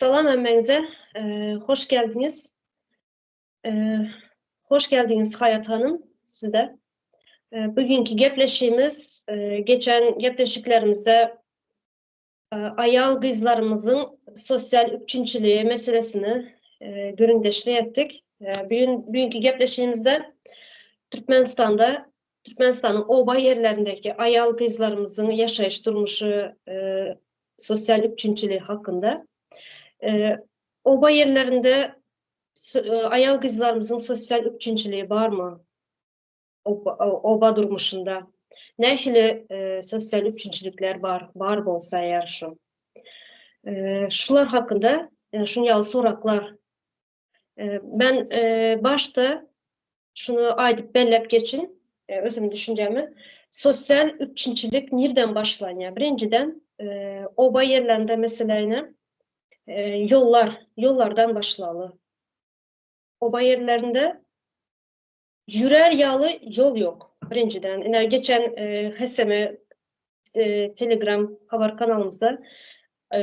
Salam hemmäňize. Hoş geldiňiz. Hoş geldiňiz Haýat hanym size. Bugünkü gepleşigimiz geçen gepleşiklerimizde aýal gyzlarymyzyň sosial üpjünçiligi meselesini gürrüňdeşlik etdik. Bugün bugünkü gepleşigimizde Türkmenistanda Türkmenistanyň oba ýerlerindäki aýal gyzlarymyzyň ýaşaýyş durmuşy sosial üpjünçiligi hakynda. Oba ýerlerinde aýal gyzlarymyzyň sosial üpjünçiligi barmy? Oba durmuşynda nähili sosial üpjünçilikler bar, bar bolsa eger şu. Şular hakynda şuň ýaly soraklar. Men başda şuny aýdyp belläp geçin, özümiň düşünjämi. Sosial üpjünçilik nirden başlanýar? Birinjiden, oba ýerlerinde meselene ýollar, ýollardan başlaly. Oba ýerlerinde ýürär ýaly ýol ýok, birinjiden. Ine, geçen HSM Telegram habar kanalymyzda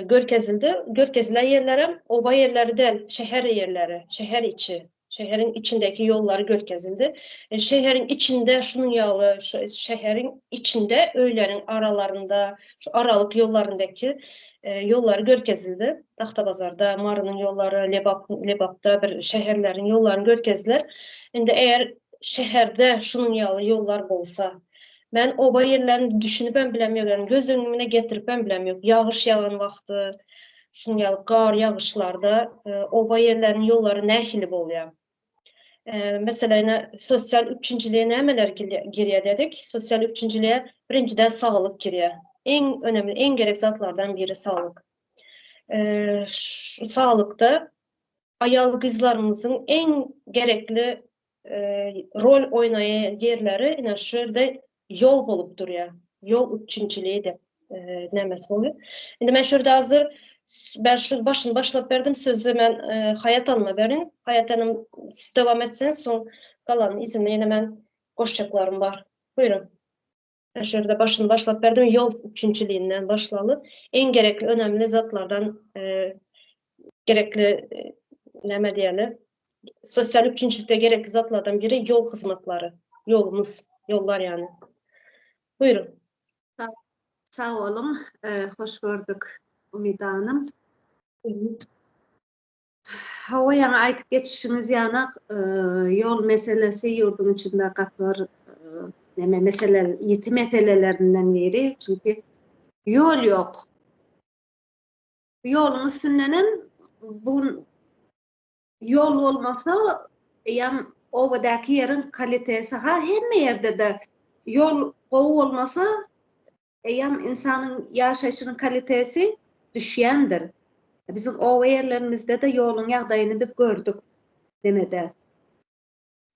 görkezildi. Görkezilen ýerlerem oba ýerleri däl, şäher ýerleri, şäher içi, şäheriň içindäki ýollary görkezildi. Şäheriň içinde şunuň ýaly, şäheriň içinde öýleriň aralarynda, şu aralyk ýollaryndaky ýollary görkezildi. Tagtabazarda, Marynyň ýollary, Lebap, Lebapda bir şäherleriň ýollaryny görkezdiler. Indi eger şäherde şunuň ýaly ýollar bolsa, men oba ýerlerini düşünibem bilemýok, ýagny göz öňüne getiripem bilemýok. Ýagyş ýagan wagty, şunuň ýaly gar ýagyşlarda oba ýerleriniň ýollary nähili bolýar? Meselem, ine, sosial üpjünçilige nämeler girýär dedik. Sosial üpjünçilige birinjiden saglyk girýär. Iň önemli, iň gerek zatlardan biri saglyk. Şu saglykda aýal-gyzlarymyzyň iň gerekli rol oýnaýan ýerleri ine şu ýerde ýol bolup durýar. Ýol üpjünçiligi diýip nämesi bolýar. Indi men şu ýerde hazir ben şu başyny başlap berdim, sözü men Haýat hanyma berin. Haýat hanym siz dowam etseňiz, soň galanyny yzyny ýene men goşjaklarym bar. Buýrun. Men şu ýerde başyny başlap berdim, ýol üpjünçiliginden başlaly. Iň gerekli, önemli zatlardan gerekli näme diýeli, sosial üpjünçilikde gerekli zatlardan biri ýol hyzmatlary, ýolumyz, ýollar ýany. Buýrun. Sag boluň, hoş gördük Umyda hanym. Hawa, ýaňy aýdyp geçişiňiz ýanak, ýol meselesi ýurduň içinde gaty bir neme mesele, ýiti meselelerinden biri. Çünki ýol ýok. Bu ýoluň üstündenem bu gün ýol bolmasa, eýýäm obadaky ýeriň kalitesi ha hemme ýerde-de ýol gowy bolmasa, Eýýäm ynsanyň ýaşaýşynyň kalitesi düşýändir. Biziň oba ýerlerimizde-de ýoluň ýagdaýyny biz gördük. Nemede,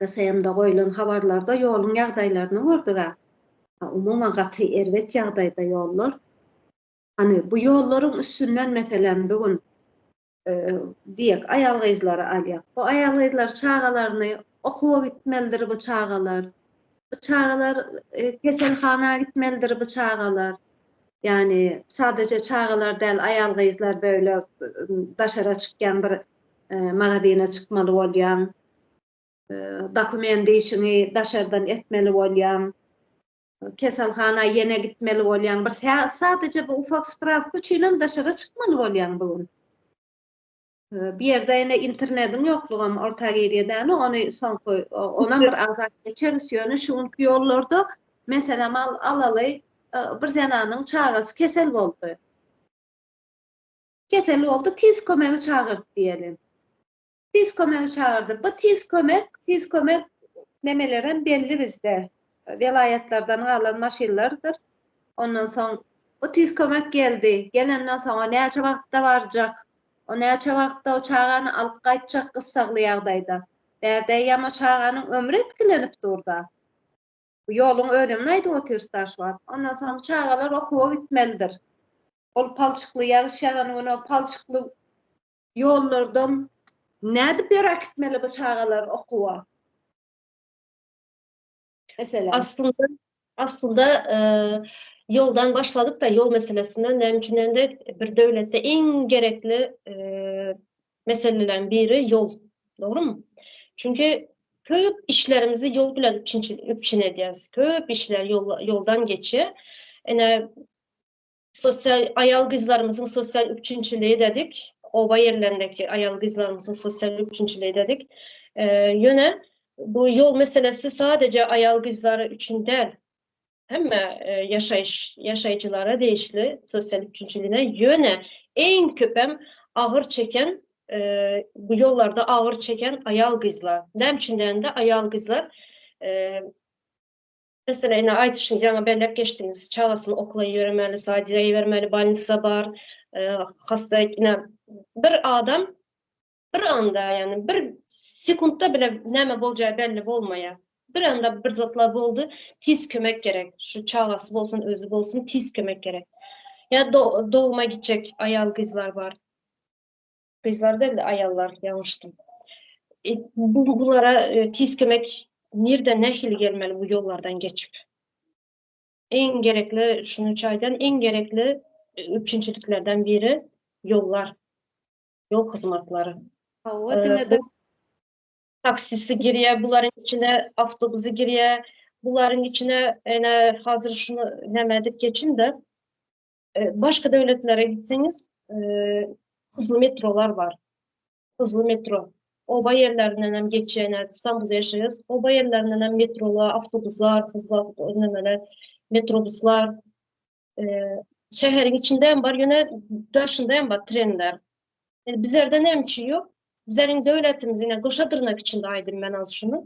GSM-de goýlan habarlarda ýoluň ýagdaýlaryny gördük-ä. Umuman gaty erbet ýagdaýda ýollar. Hany, bu ýollaryň üstünden meselem bu gün diýek, aýal-gyzlary alýak. Bu aýal-gyzlar çagalaryny okuwa gitmelidir bu çagalar. Bu çagalar keselhana gitmelidir bu çagalar. Ýagny sadaja çagalar däl, aýal-gyzlar böyle daşara çykýaň bir magazyna çykmaly bolýaň. Dokument işiňi daşardan etmeli bolýaň. Keselhana ýene gitmeli bolýaň. Bir sadaja bir ufak sprawka üçinem daşara çykmaly bolýaň bu gün. Bu ýerde ýene internediň ýoklugam orta girýär däli, ony soňky onam bir agzap geçeris. Ýöne şu günki ýollarda meselem al alaly bir zenanyň çagasy kesel boldy. Kesel boldy, tiz kömegi çagyrdy diýeli. Tiz kömegi çagyrdy. Bu tiz kömek, tiz kömek nemelerem belli bizde. Welaýatlardan galan maşynlardyr. Ondan soň bu tiz kömek geldi. Gelenden soň o näçe wagtda barjak? O näçe wagtda o çagany alyp gaýtjak gyssagly ýagdaýda? Bärde eýýäm o çaganyň ömri etkilenip dur-da. Bu ýoluň önümini aýdyp otyrys-da şu wagt. Ondan soň çagalar okuwa gitmelidir. Ol palçykly ýagyş ýagan güni o palçykly Ýollardan nädip ýöräp gitmeli bu çagalar okuwa? Meselem. Aslynda, aslynda e, Ýoldan başladyk-da, ýol meselesinden, näme üçin indi bir döwletde iň gerekli meseleleriň biri ýol. Dogrumy? Çünki köp işlerimizi ýol bilen üpjün edýäris. Köp işler ýoldan geçýär. Ine, sosial aýal-gyzlarymyzyň sosial üpjünçiligi dedik. Oba ýerlerindäki aýal-gyzlarymyzyň sosial üpjünçiligi dedik. Ýöne bu ýol meselesi sadeje aýal-gyzlar üçin däl. Hemme ýaşaýyş ýaşaýjylara degişli sosial üpjünçiligine ýöne iň köpem agyr çeken bu ýollarda agyr çeken aýal-gyzlar. Näme üçin diýende aýal-gyzlar Meselem, ine aýdyşyňyz ýaňy belläp geçdiňiz, çagasyny okula ibermeli, sadiga ibermeli, bolnisa bar, hasta ine bir adam bir anda ýagny bir sekuntda bile näme boljagy belli bolmaýar. Bir anda bir zatlar boldy, tiz kömek gerek. Şu çagasy bolsun, özi bolsun tiz kömek gerek. Ýa doguma gitjek aýal gyzlar bar. Gyzlar däl-de aýallar, ýalňyşdym. Bu bulara tiz kömek nirden nähili gelmeli bu ýollardan geçip? Iň gerekli şuny çaýdan iň gerekli üpjünçiliklerden biri ýollar. Ýol hyzmatlary. Hawa, diňe de taksisi girýär bularyň içine, awtobusy girýär. Bularyň içine ene hazir şuny näme edip geçin-de, Başga döwletlere gitseňiz, hızly metrolar bar. Hızly metro. Oba ýerlerinden hem geçýän, Istanbulda ýaşaýas. Oba ýerlerinden hem metrolar, awtobuslar, hızly nemeler, metrobuslar. Şäheriň içinde hem bar, ýöne daşynda hem bar trenler. Bizlerde näme üçin ýok? Bizleriň döwletimiz ine goşa dyrnak içinde aýdym men az şuny.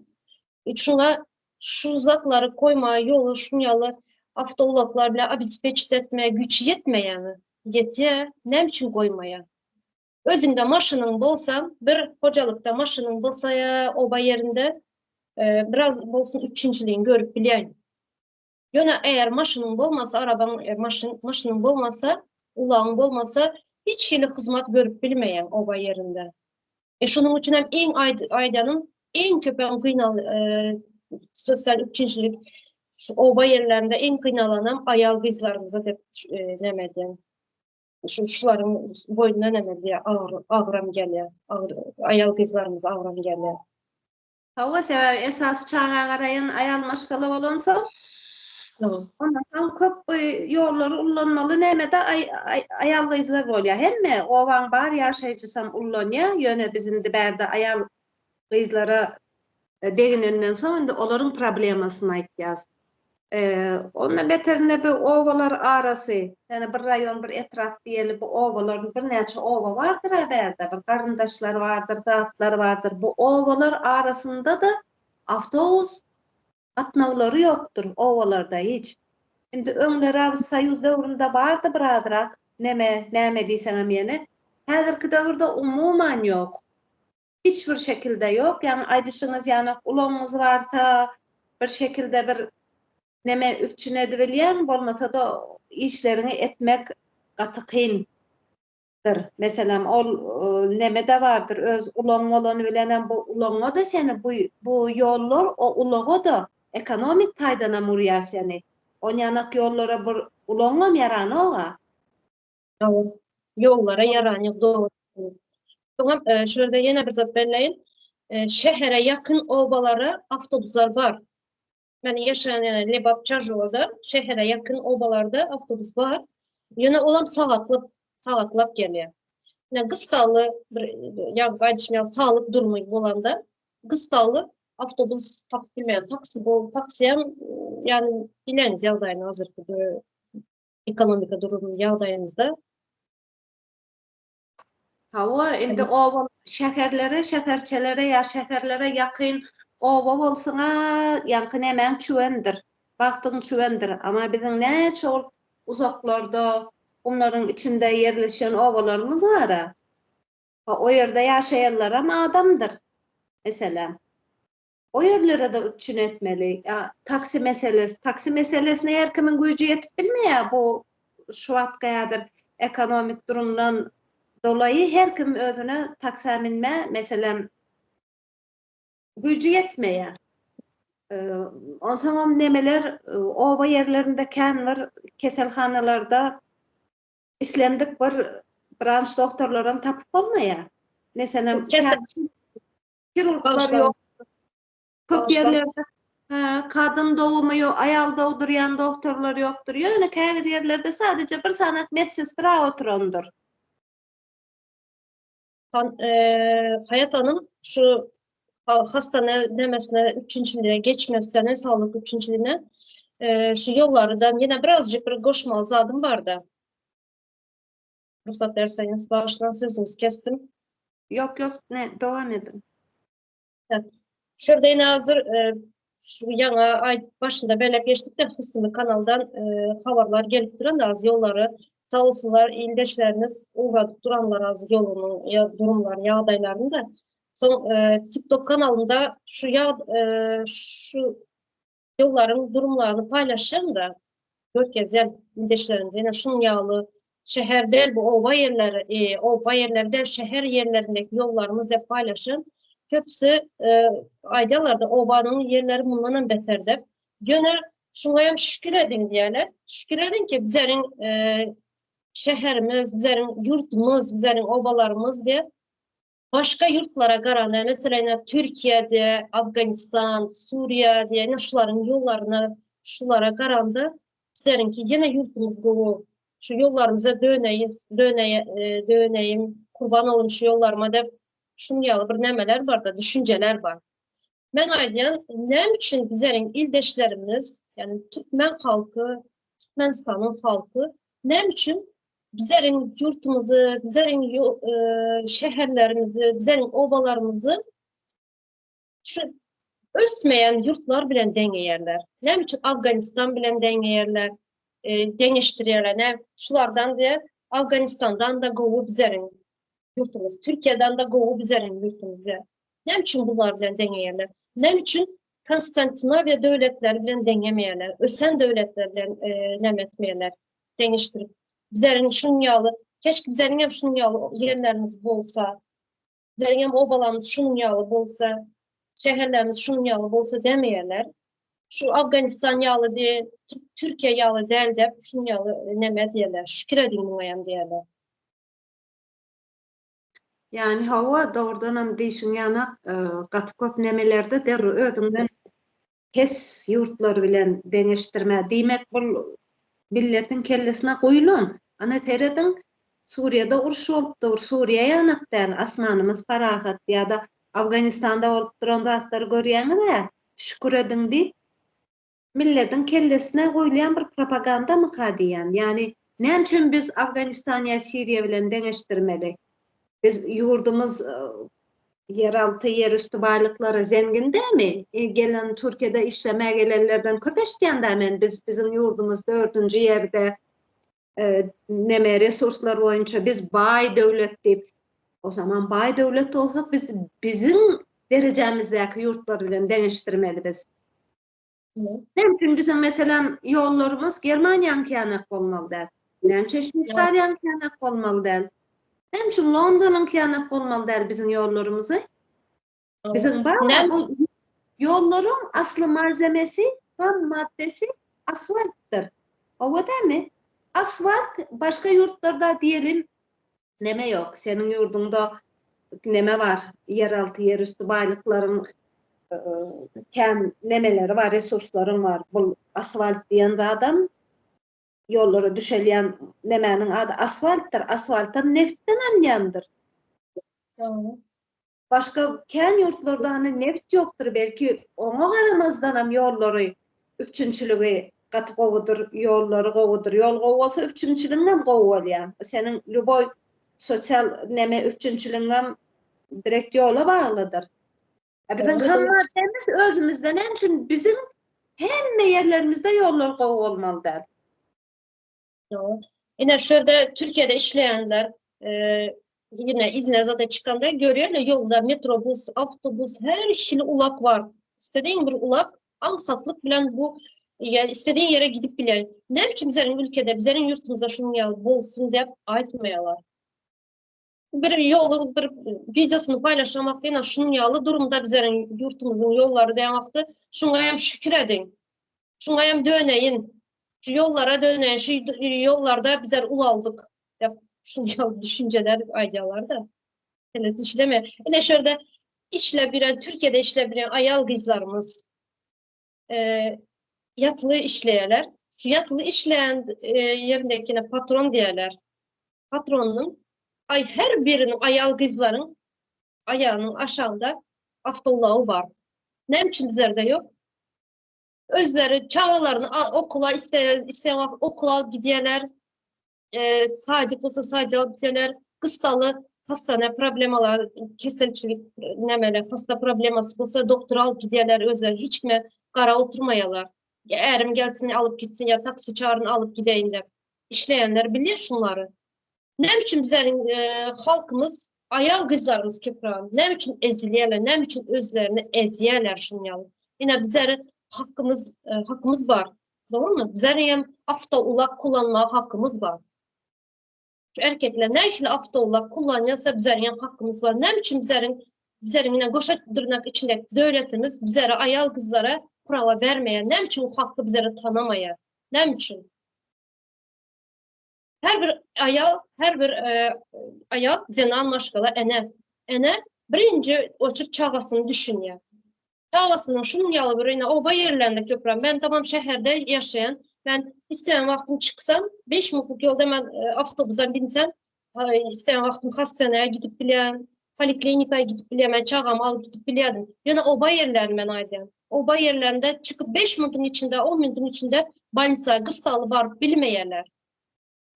Şuňa şu zatlary koýmaga ýola şuň ýaly awtoulaglar bilen obespeçit etmäge güýç ýetmeýärmi? Ýetýär. Näme üçin goýmaýar? Özüňde maşynyň bolsa, bir hojalykda maşynyň bolsa ýa oba ýerinde biraz bolsun üpjünçiligiňi görüp bilýäň. Ýöne eger maşynyň bolmasa, arabaň, maşyn, maşynyň bolmasa, ulagyň bolmasa, hiç hili hyzmat görüp bilmeýäň oba ýerinde. E şonuň üçin hem iň aýdanym, iň köp hem gynal sosial üpjünçilik şu oba ýerlerinde iň gynalanam aýal gyzlarymyza dep näme edýän. Şu şularyň boýnuna näme diýýär, agyr agram gelýär. Agyr aýal gyzlarymyza agram gelýär. Hawa, sebäbi esasy çaga garaýan aýal maşgala bolansoň, ondan soň köp bu ýollary ullanmaly nämede aýal gyzlar bolýar. Hemme obaň bar ýaşaýjysam ullanýar, ýöne biz indi bärde aýal gyzlara deginenden soň indi olaryň problemasyny aýtýas. Ondan beterinde bu obalar arasy, ýagny bir raýon, bir etrap diýeli bu obalaryň birnäçe oba bardyr-a bärde, bir garyndaşlar bardyr, zatlar bardyr. Bu obalar arasynda-da awtobus gatnawlary ýokdur obalarda hiç. Indi öňler-ä bu soýuz döwründe bardy birazrak, neme, näme diýseňem ýene. Häzirki döwürde umuman ýok. Hiç bir şekilde ýok. Ýagny aýdyşyňyz ýanak ulagyňyz barsa bir şekilde bir neme üpjün edibilýäň, bolmasa-da işleriňi etmek gaty kyndyr. Meselem ol neme-de bardyr, öz ulagyň bolany bilenem bu ulagyňa-da seni bu bu ýollar o ulaga-da ekonomik taýdanam urýar seni. Onýanak ýollara bir ulagyňam ýaranok-a. Dogry. Ýollara ýaran ýok, dogry. Soňam e, şu ýerde ýene bir zat belläýin. E, şähere ýakyn obalara awtobuslar bar. Men ýaşaýan ýa Lebap Çarjowada şähere ýakyn obalarda awtobus bar. Ýöne olam sagatlap, sagatlap gelýär. Ýa gysgaly bir ýa aýdyşym ýaly saglyk durumy bolanda gysgaly awtobus tapyp bilmeýän taksi bol, taksiyam ýani bileňiz ýagdaýyny hazirki ekonomika durum ýagdaýymyzda. Hawa, indi oba şäherlere, şäherçelere ýa şäherlere ýakyn oba bolsun-a, ýaňky nemäň çüwendir, bagtyň çüwendir. Amma biziň näçe ol uzaklarda, gumlaryň içinde ýerleşen obalarymyz bar-a. O ýerde ýaşaýanlaram adamdyr, meselem. O ýerlere-de üpjün etmeli. Ýa taksi meselesi, taksi meselesine her kimiň güýji ýetip bilmeýär. Bu şu wagtky häzir ekonomik durumdan dolaýy her kim özüne taksä minme, meselem, güýji ýetmeýär. Onsoňam nemeler oba ýerlerinde kän bir keselhanalarda islendik bir branç doktorlaram tapyp bolmaýar. Meselem, hirurglar ýok. Köp ýerlerde kadyn dogumy ýok, aýal dogdurýan doktorlar ýokdur. Ýöne käbir ýerlerde sadece bir sany medsestra oturandyr. Haýat hanym şu hastane demesine üpjünçiligine geçmesine saglyk üpjünçiligine şu ýollarydan ýene birazjyk bir goşmaly zadym barda. Rugsat berseňiz bagyşlaň sözüňizi kesdim. Ýok ýok ne dowam ediň. Şu ýerde ýene hazir şu ýaňy aý başynda belläp geçdik-de Hysmy kanaldan habarlar gelip duran az ýollary sag bolsunlar ildeşlerimiz ugradyp duranlar az ýolunyň ýa durumlaryny ýagdaýlaryny da. Soň TikTok kanalynda şu ýa şu ýollaryň durumlaryny paýlaşýan da görkezýän ildeşlerimiz ýene şunuň ýaly şäher däl bu oba ýerleri, e, oba ýerleri däl şäher ýerlerindäki ýollarymyz diýip paýlaşan. Köpüsi e, aýdýarlar-da obanyň ýerleri mundanam beter diýip. Ýöne şuňa hem şükür ediň diýýärler. Şükür ediň ki bizleriň e, şäherimiz, bizleriň ýurtumyz, bizleriň obalarymyz diýip başga ýurtlara garanda, meselem, Türkiýede, Afganistan, Suriýa diýen şularyň ýollaryna şulara garanda bizleriňki ýene ýurtumyz gowy. Şu ýollarymyza döneýiz, döneýe, döneýim, kurban olum şu ýollaryma diýip, şuň ýaly bir nämeler bar-da, düşünjeler bar. Men aýdýan, näme üçin bizleriň ildeşlerimiz, ýagny türkmen halky, Türkmenistanyň halky näme üçin bizleriň ýurtumyzy, bizleriň şäherlerimizi, bizleriň obalarymyzy şu ösmeýän ýurtlar bilen deňeýärler? Näme üçin Afganistan bilen deňeýärler, deňeşdirýärler? Näme şulardan diýe Afganistandan da gowy bizleriň ýurtumyz, Türkiýeden de gowy bizleriň ýurtumyz diýe. Näme üçin bular bilen deňeýärler? Näme üçin Konstantinowiýa döwletleri bilen deňemeýärler? Ösen döwletler bilen näme etmeýärler? Deňeşdirip. Bizleriň şunuň ýaly, keşke bizleriň hem şunuň ýaly ýerlerimiz bolsa, bizleriň hem obalarymyz şunuň ýaly bolsa, şäherlerimiz şunuň ýaly bolsa demeýärler. Şu Afganistan ýaly diýe, Türkiýe ýaly däl diýip, şunuň ýaly näme diýerler? Şükür ediň muňa hem diýerler. Ýani hawa, dogrudanam diýşiň ýanak, gaty köp nemelerde derrew özüňden pes ýurtlar bilen deňeşdirme. Diýmek bul milletiň kellesine guýlan. Ana serediň, Suriýada uruş bolup dur, Suriýa ýanak däl, asmanymyz parahat ýa-da Afganistanda bolup duran zatlary görýäňiz-ä, şükür ediň diýip, milletiň kellesine goýulýan bir propagandamyka diýýän. Ýagny näme üçin biz Afganistan ýa Siriýa bilen deňeşdirmeli? Biz ýurdumyz ýeralty, ýerüsti baýlyklara zengin dämi? Gelen Türkiýede işlemäge gelenlerden köp eşidýän dä men biz biziň ýurdumyz dördünji ýerde neme resurslar boýunça biz baý döwlet diýip. O zaman baý döwlet bolsak biz biziň derejämizdäki ýurtlar bilen deňeşdirmeli biz. Näme üçin biziň meselem ýollarymyz Germaniýaňky ýanak bolmaly däl? Näme üçin Şweýsariýaňky ýanak bolmaly däl? Näme üçin Londonyňky ýanak bolmaly däl biziň ýollarymyzy? Biziň bar bu ýollaryň asly malzemesi, ham maddesi asfaltdyr. Owa dälmi? Asfalt başga ýurtlarda diýelim Neme ýok. Seniň ýurduňda neme bar? Ýeralty, ýerüsti baýlyklaryň kän nemeleri bar, resurslaryň bar. Bul asfalt diýen zadam ýollara düşelýän nemäniň ady asfaltdyr. Asfaltam neftden alynýandyr. Başga kän ýurtlarda hany neft ýokdur belki oňa garamazdanam ýollary üpjünçiligi gaty gowudyr ýollary gowudyr ýol gowy bolsa üpjünçiligiňem gowy bolýar seniň lýuboý sosial neme üpjünçiligiňem direkt ýola baglydyr. A biziň hammasyz özümizde näme üçin biziň hemme ýerlerimizde ýollar gowy bolmaly däl. Ýok. Ine şu ýerde Türkiýede işleýänler ýene izine zada çykanda görýärler ýolda metrobus, awtobus her hili ulag bar. Istediň bir ulag aňsatlyk bilen bu ýa istediň ýere gidip bilýär. Näme üçin bizleriň ülkede, bizleriň ýurtumyzda şunuň ýaly bolsun diýip aýtmaýarlar. Bir ýoluň bir wideosyny paýlaşan wagty ýene şunuň ýaly durumda bizleriň ýurtumyzyň ýollary diýen wagty şuňa hem şükür ediň. Şuňa hem döneýin. Şu ýollara döneýin. Şu ýollarda bizler ulaldyk. Diýip şunuň ýaly düşünjeler aýdýarlar-da. Meselesi işleme. Ine şu ýerde işläp ýören, Türkiýede işläp ýören aýal-gyzlarymyz e, ýatyly işleýärler. Şu ýatyly işleýän e, ýerindekine patron diýerler. Patronynyň aý her biriniň aýal gyzlaryň aýagynyň aşagynda awtoulagy bar. Näme üçin bizlerde ýok? Özleri çagalaryny okula isleýän wagt okula alyp gidýärler. E, sadyk bolsa sadyk alyp gidýärler. Gysgaly hastane problemalar, keselçilik nämeler, hasta problemasy bolsa doktora alyp gidýärler özleri hiç kime gara oturmaýarlar. Ýa ärim gelsin alyp gitsin ýa taksi çagyryn alyp gideýin diýip. Işleýänler bilýär şunlary. Näme üçin bizleriň e, halkymyz, aýal gyzlarymyz köpräk, näme üçin ezilýärler, näme üçin özlerini ezýärler şuny ýaly. Ine bizleriň hakkymyz, e, hakkymyz bar. Dogrumy? Bizleriň hem awtoulag kullanmaga hakkymyz bar. Şu erkekler nähili awtoulag kullanýarsa bizleriň hem hakkymyz bar. Näme üçin bizleriň bizleriň ine goşa dyrnak içindäki döwletimiz bizlere aýal gyzlara prawa bermeýär? Näme üçin bu haky bizlere tanamaýar? Näme üçin? Her bir aýal, her bir e, aýal zenan maşgala ene. Ene birinji oçur çagasyny düşünýär. Çagasynyň şunuň ýaly bir ine oba ýerlerinde köpräk. Men tamam şäherde ýaşaýan. Men isleýän wagtym çyksam, 5 minutlyk ýolda men e, awtobusa binsem, isleýän wagtym hastanaya gidip bilýän, poliklinikaya gidip bilýän, men çagamy alyp gidip bilýärdim. Ýöne oba ýerlerini men aýdýan. Oba ýerlerinde çykyp 5 minutyň içinde, 10 minutyň içinde bolnisa gyssaly baryp bilmeýärler.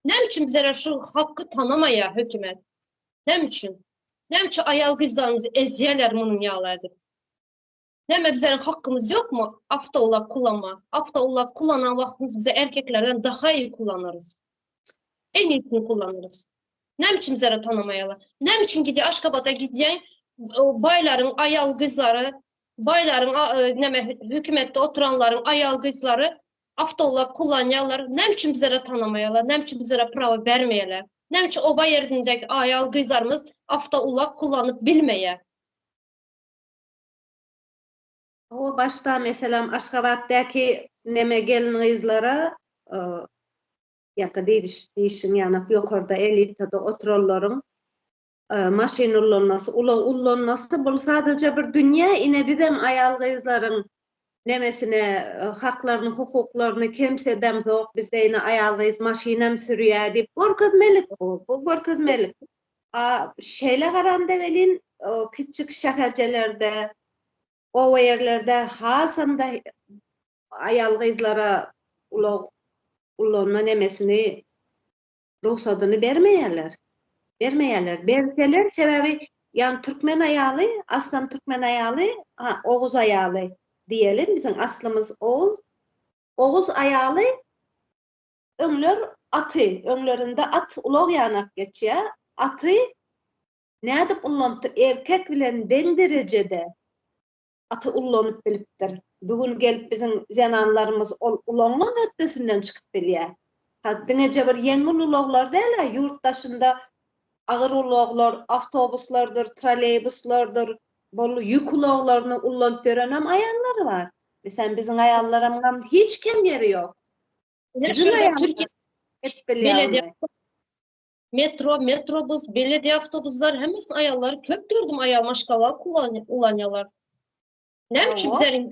Näme üçin bizlere şu haky tanamaýar hökümet? Näme üçin? Näme üçin aýal gyzlarymyzy ezýärler munuň ýaly edip? Näme bizleriň hakkymyz ýokmy awtoulag kullanma? Awtoulag kullanan wagtymyz bize erkeklerden daha iyi kullanarys. En iyisini kullanarys. Näme üçin bizlere tanamaýarlar? Näme üçin gidýär Aşgabada gidýän baýlaryň aýal gyzlary, baýlaryň näme hökümetde oturanlaryň aýal gyzlary awtoulag kullanýarlar? Näme üçin bizlere tanamaýarlar? Näme üçin bizlere prawa bermeýärler? Näme üçin oba ýerindäki aýal gyzlarymyz awtoulag kullanyp bilmeýär? O başda meselem Aşgabatdaky neme gelin gyzlara ýa-da diýdiş diýişiň ýanak ýokarda elitada oturanlaryň maşyn ullanmasy, ulag ullanmasy bul sadaja bir dünýä ine bizem aýal gyzlaryň nemesine haklaryny hukuklaryny kemsedemzok bizde ine aýal gyz maşynam sürýä diýip görkezmelik bu bu görkezmelik. A şeýle garanda welin kiçjik şäherjelerde oba ýerlerde hasam-da aýal gyzlara ulag ulanma nemesini rugsadyny bermeýärler. Bermeýärler. Berseler sebäbi ýagny türkmen aýaly aslam türkmen aýaly oguz aýaly diýeli biziň aslymyz oguz. Oguz aýaly öňler aty öňlerinde at ulag ýanak geçýär. Aty nädip ullanypdyr erkek bilen deň derejede aty ullanyp bilipdir. Bu gün gelip biziň zenanlarymyz ol ulagyňam hötdesinden çykyp bilýär. Ha, diňeje bir ýeňil ulaglar däl-ä, ýurt daşynda agyr ulaglar, awtobuslardyr, trolleýbuslardyr, bolly ýük ulaglaryny ullanyp ýörenem aýallar bar. Meselem, biziň aýallaramyňam hiç kem ýeri ýok. Biziň aýallar hep bilýär Metro, metrobus, belediye awtobuslar hemmesini aýallary köp gördüm aýal maşgala ulanýarlar. Näme üçin bizleriň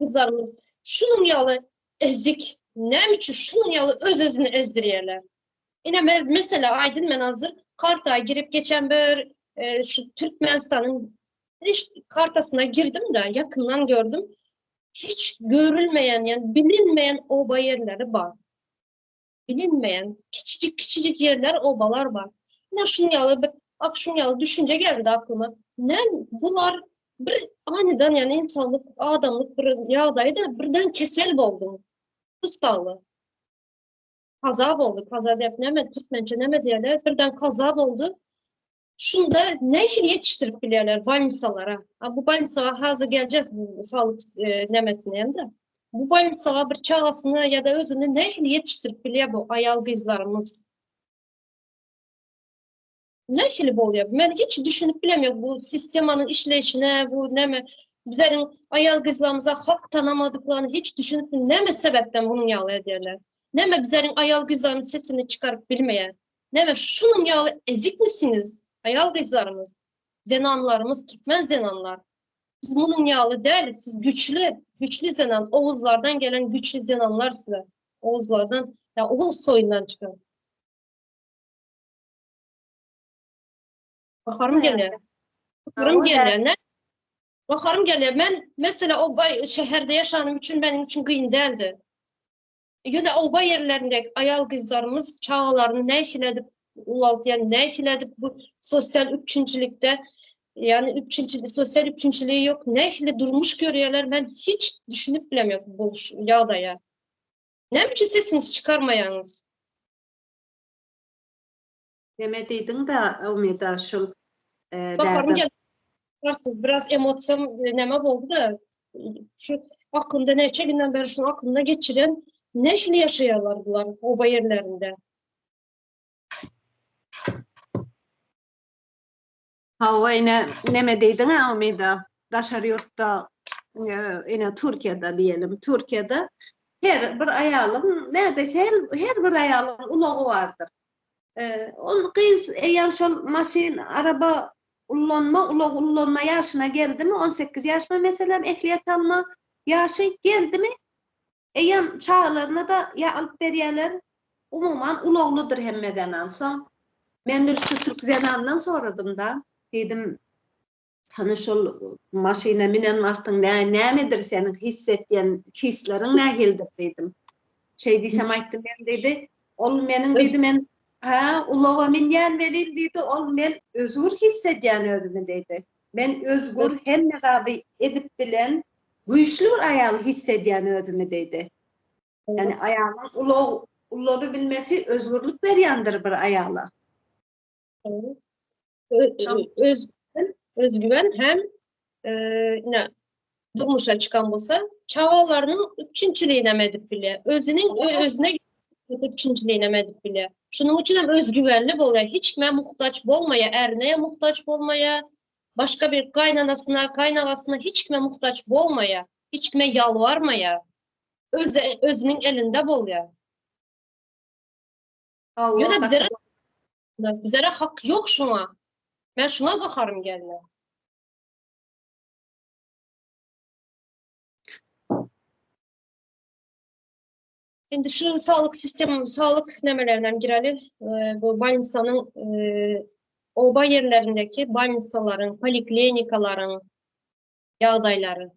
gyzlarymyz şunuň ýaly ezik, näme üçin şunuň ýaly öz-özüni ezdirýärler? Ine mesela aýdyn men hazır karta girip geçen bir e, şu Türkmenistanyň iş kartasyna girdim de yakından gördüm. Hiç görülmeýän, yani bilinmeýän oba ýerleri bar. Bilinmeýän kiçijik kiçijik ýerler, obalar bar. Ine şuň ýaly bir ak şuň ýaly düşünje geldi aklyma. Näme bular bir aniden yani insanlyk, adamlyk bir ýagdaýda birden kesel boldy. Gysgaly. Kaza boldy. Kaza diýip näme türkmençe näme diýerler? Birden kaza boldy. Şunda nähili ýetişdirip bilýärler bolnisalara? A bu bolnisaga hazir geleceğiz bu saglyk e, nemesine hem de. Bu bolnisaga bir çagasyny ýa-da özüni nähili ýetişdirip bilýär bu aýal gyzlarymyz? Nähili bolýar? Men hiç düşünip bilemok bu sistemanyň işleýşine, bu näme bizleriň aýal gyzlarymyza hak tanamadyklaryny hiç düşünip näme sebäpden munuň ýaly edýärler? Näme bizleriň aýal gyzlarymyz sesini çykaryp bilmeýär? Näme şunuň ýaly ezikmisiňiz aýal gyzlarymyz, zenanlarymyz, türkmen zenanlar? Siz munuň ýaly däl, siz güçli, güçli zenan, oguzlardan gelen güçli zenanlar sizler. Oguzlardan, ýa oguz soýundan çykan. Baharym gelýär. Baharym gelýär. Ne? Baharym gelýär. Men mesela o bay şäherde ýaşanym üçin meniň üçin kyn däldi. Ýöne oba ýerlerindäki aýal gyzlarymyz çagalaryny nähili edip ulaltýar, nähili edip bu sosial üpjünçilikde, ýagny üpjünçilik, sosial üpjünçiligi ýok, nähili durmuş görýärler, men hiç düşünip bilemok bu ýagdaýa. Näme üçin sesiňizi çykarmaýaňyz? Neme diýdiň-de, Umida, şul Baharym geldi. Biraz emosiýam näme boldy-da, şu aklymda näçe günden beri şuny aklymda geçiren nähili ýaşaýarlar bular oba ýerlerinde? Hawa ine neme diýdiň-ä Umida, daşary ýurtda ine Türkiýede diýelim, Türkiýede her bir aýalyň nädese her bir aýalyň ulagy bardyr. Ol gyz eýýäm şol maşyn, araba ullanma, ulag ullanma ýaşyna geldimi, 18 ýaşmy meselem ehliýet alma ýaşy geldimi, eýýäm çagalaryna-da ýa alyp berýärler. Umuman ulaglydyr hemme zenan. Soň men bir şu türk zenandan soradym-da, diýdim, hany şol maşyna minen wagtyň nä nämedir seniň hiss etýän hisleriň nähilidir diýdim. Şeý diýsem aýtdy men diýdi, ol meniň diýdi men hä ulaga minýän welin diýdi, ol men özgür hiss edýän özümi diýdi. Men özgür hemme zady edip bilen güýçli bir aýal hiss edýän özümi diýdi. Ýani aýalyň ulag ulanybilmesi özgürlik berýändir bir aýala. Öz özgüwen hem ine durmuşa çykan bolsa çagalarynyň üpjünçiligini hem edip bilýär. Özüniň özüne üpjünçiligini hem edip bilýär. Şunuň üçin hem özgüwenli bolýar. Hiç kime muhtaç bolmaýar, ärine muhtaç bolmaýar, başga bir gaýynanasyna, gaýynagasyna hiç kime muhtaç bolmaýar, hiç kime ýalbarmaýar. Öz özüniň elinde bolýar. Ýöne bizlere bizlere hak ýok şuňa. Men şuňa gaharym geldi. Indi şu saglyk sistem, saglyk nemelerinden gireli. Bu bolnisanyň oba ýerlerindäki bolnisalaryň, poliklinikalaryň ýagdaýlary.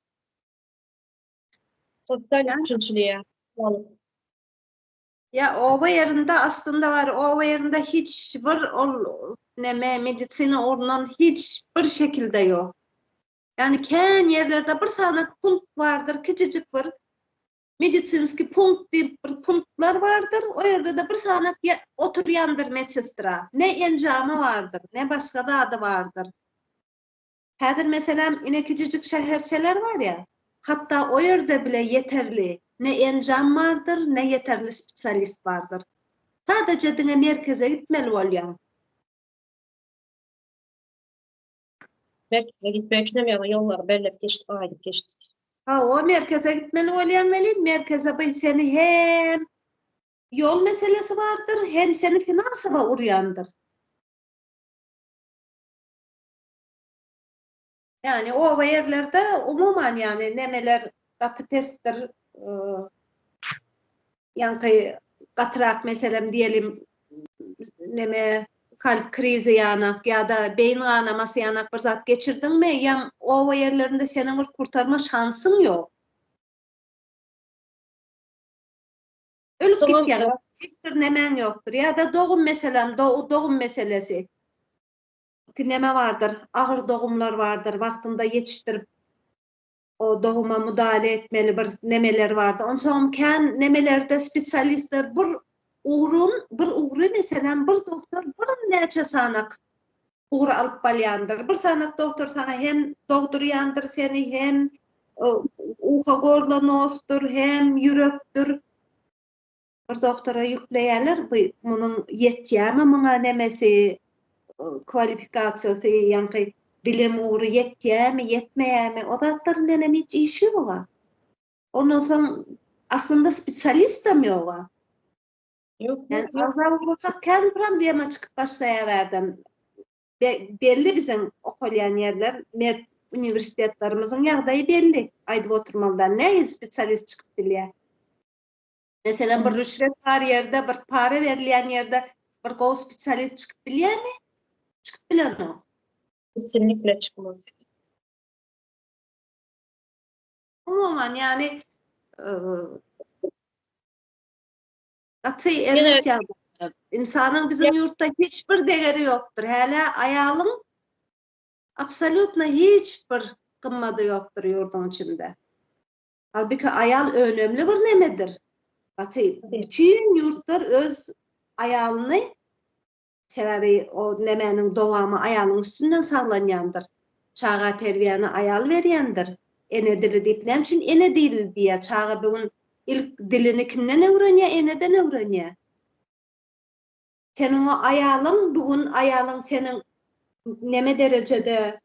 Sosial üpjünçiliğe. Ýa oba ýerinde aslynda bar oba ýerinde hiç bir ol neme medisina ugrundan hiç bir şekilde ýok. Ýani kän ýerlerde bir sany punkt bardyr kiçijik bir medisinski punkt diýip bir punktlar bardyr o ýerde-de bir sany oturýandyr medsestra ne enjamy bardyr ne başga zady bardyr. Häzir meselem ine kiçijik şäherçeler bar ýa, hatda o ýerde bile ýeterli ne enjam bardyr, ne ýeterli spesialist bardyr. Sadaja diňe merkeze gitmeli bolýaň. Merkeze gitmek üçinem ýaňy ýollary belläp geçdik, aýdyp geçdik. Hawa, merkeze gitmeli bolýaň welin, merkeze bir seni hem ýol meselesi bardyr, hem seni finansowa urýandyr. Ýagny oba ýerlerde umuman ýagny nemeler gaty pesdir. Ýaňky gatyrak meselem diýelim neme kalp krizi ýanak ýa-da beýin ganamasy ýanak bir zat geçirdiňmi ýa oba ýerlerinde seniň bir kurtarma şansyň ýok. Ölüp gitýäň. Hiç bir nemäň ýokdur. Ýa-da dogum meselem dogum meselesi. Neme bardyr, agyr dogumlar bardyr, wagtynda ýetişdirip, o doguma mudahale etmeli bir nemeler bardyr. Onsoňam kän nemelerde spesialistler bir ugrun, bir ugry meselem bir dogtor birnäçe sanak ugur alyp balýandyr. Bir sanak dogtor saňa hem dogdurýandyr seni, hem uha gorlanosdyr, hem ýürekdir. Bir doktora ýükleýärler, bu munuň ýetýärmi muňa nemesi? kwalifikasiýasy, ýaňky bilim ugry ýetýärmi, ýetmeýärmi, o zatlar bilenem hiç işi ýog-a. Ondan soň aslynda spesialistem ýog-a. Ýok, ýok. ýok. Agza bolsak kän problema çykyp başlaýar bärden. Belli biziň okalýan ýerler, med uniwersitetlerimiziň ýagdaýy belli. Aýdyp oturmaly däl. Nähili spesialist çykyp bilýär? Meselem, bir rüşwet bar ýerde, bir para berilýän ýerde bir gowy spesialist çykyp bilýärmi? Çykyp bilenok. Kesinlikle çykmaz. Umuman, ýagny gaty erbet ýagdaýlar. Ynsanyň biziň ýurtda hiç bir degeri ýokdur. Hälä aýalyň absolýutno hiç bir gymmady ýokdur ýurduň içinde. Halbuki aýal önemli bir nemedir. Gaty bütin ýurtlar öz aýalyny sebäbi o nemäniň dowamy aýalyň üstünden saglanýandyr. Çaga terbiýäni aýal berýändir. Ene dili diýip näme üçin ene dili diýýär? Çaga bu gün ilk dilini kimden öwrenýär? Eneden öwrenýär. Seniň o aýalyň bu gün aýalyň seniň neme derejede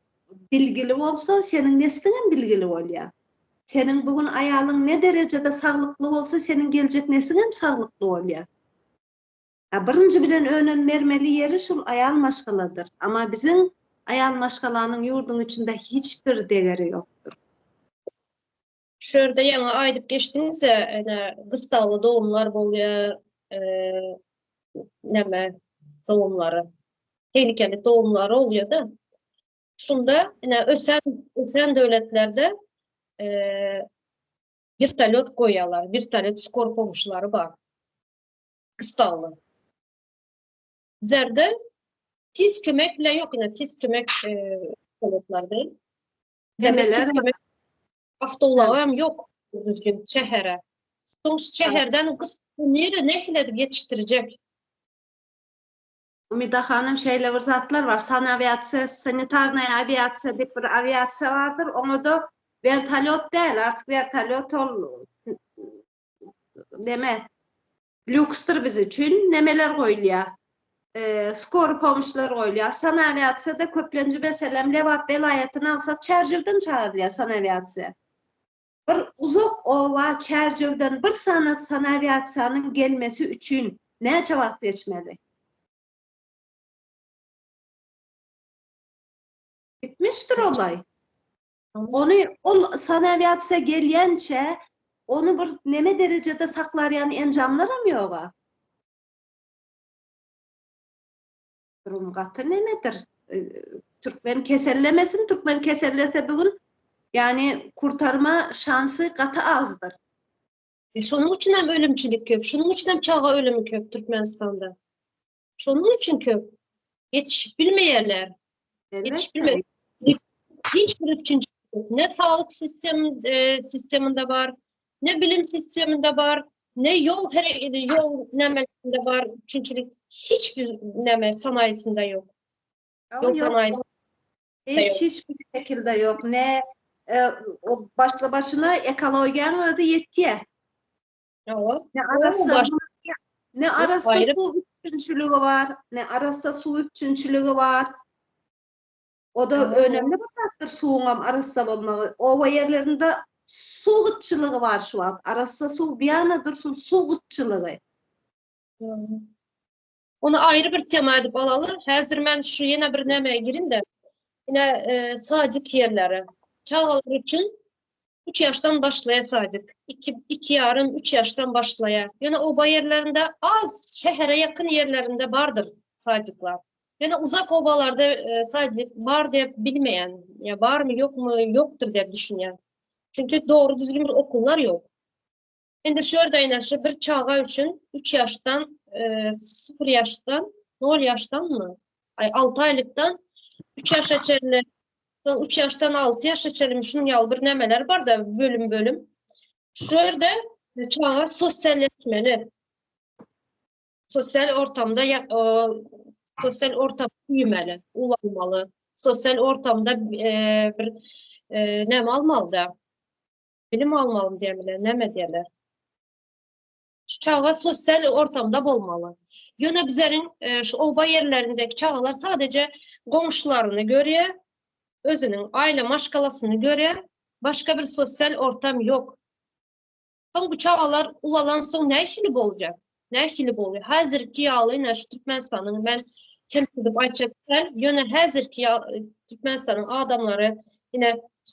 bilgili bolsa, seniň nesliňem bilgili bolýar. Seniň bu gün aýalyň ne derejede saglykly bolsa, seniň geljek nesliňem saglykly bolýar. A birinji bilen önem bermeli ýeri şul aýal maşgaladyr. Amma biziň aýal maşgalanyň ýurduň içinde hiç bir degeri ýokdur. Şu ýerde ýaňy aýdyp geçdiňiz-ä, ene gystagly dogumlar bolýar, näme dogumlary, tehlikeli dogumlary bolýar-da. Şunda ine ösen ösen döwletlerde wertolýot goýýarlar, wertolýot skor pomuşlary bar. Gystagly. Bizlerde tiz kömek bile ýok, ine tiz kömek wertolýotlar däl. Nemeler Awtoulagy hem ýok düzgün şähere. Soň şäherden gys nire nähili edip ýetişdirjek? Umida hanym şeýle bir zatlar bar. Sanawiasiýa, sanitarnaýa awiasiýa diýip bir awiasiýa bardyr. Oňa-da wertolýot däl, artyk wertolýot ol neme lýuksdyr biz üçin. Nemeler goýulýar? Skory pomşlar goýulýar. Sanawiasiýada köplenji meselem Lebap welaýatyny alsak Çärjewden çagyrylýar sanawiasiýa. Bir uzak oba Çärjewden bir sany sanawiasiýanyň gelmesi üçin näçe wagt geçmeli? Gitmişdir olay. Ony ol sanawiasiýa gelýänçä ony bir neme derejede saklarýan enjamlaram ýoga. Durum gaty nemedir. Türkmen kesellemesin, türkmen kesellese bu gün ýani kurtarma şansy gaty azdyr. E, şonuň üçin hem ölümçilik köp, şonuň üçin hem çaga ölümi köp Türkmenistanda. Şonuň üçin köp. Ýetişip bilmeýärler. Ýetişip bilmeýär. Hiç bir üpjünçilik ýok. Ne saglyk sistem, e, sisteminde bar, ne bilim sisteminde bar, ne ýol ýol nämelerinde bar, üpjünçilik hiç bir näme sanaýysynda ýok. Ýol sanaýysy Hiç hiç bir şekilde ýok. Ne e, o başly başyna ekologiýanyň özi ýetýär. Ýok. Ne arassa ne arassa suw üpjünçiligi bar, ne arassa suw üpjünçiligi bar. O da önemli bir zatdyr suwuňam arassa bolmagy. Oba ýerlerinde suw gytçylygy bar şu wagt. Arassa suw bir ýana dursun suw gytçylygy. Ony aýry bir tema edip alaly. Häzir men şu ýene bir nämä girin-de. Ine e, sadik ýerleri. Çagalar üçin 3 ýaşdan başlaýar sadik. 2 2 ýarym, 3 ýaşdan başlaýar. Ýöne oba ýerlerinde az, şähere ýakyn ýerlerinde bardyr sadikler. Ýöne uzak obalarda e, sadik bar diýip bilmeýän, ýa barmy ýokmy ýokdur diýip düşünýän. Çünki dogry düzgün bir okullar ýok. Indi şu ýerde ýene şu bir çaga üçin 3 ýaşdan, 0 e, ýaşdan, 0 ýaşdanmy? Aý 6 aýlykdan 3 ýaşa çenli, soň 3 ýaşdan 6 ýaşa çenli şunuň ýaly bir nämeler bar-da bölüm-bölüm. Şu ýerde çaga sosialleşmeli. Sosial ortamda sosial ortamda büyümeli, ulanmaly. Sosial ortamda e, bir e, näme almaly da? Bilim almaly diýerler, näme diýerler? Çaga sosial ortamda bolmaly. Ýöne bizleriň e, şu oba ýerlerindäki çagalar sadece goňşularyny görýär, özüniň aile maşgalasyny görýär, başga bir sosial ortam ýok. Soň bu çagalar ulalan soň nähili boljak? Nähili bolýar? Häzirki ýaly ine şu Türkmenistanyň men kemsidip aýtjak däl, ýöne häzirki Türkmenistanyň adamlary ine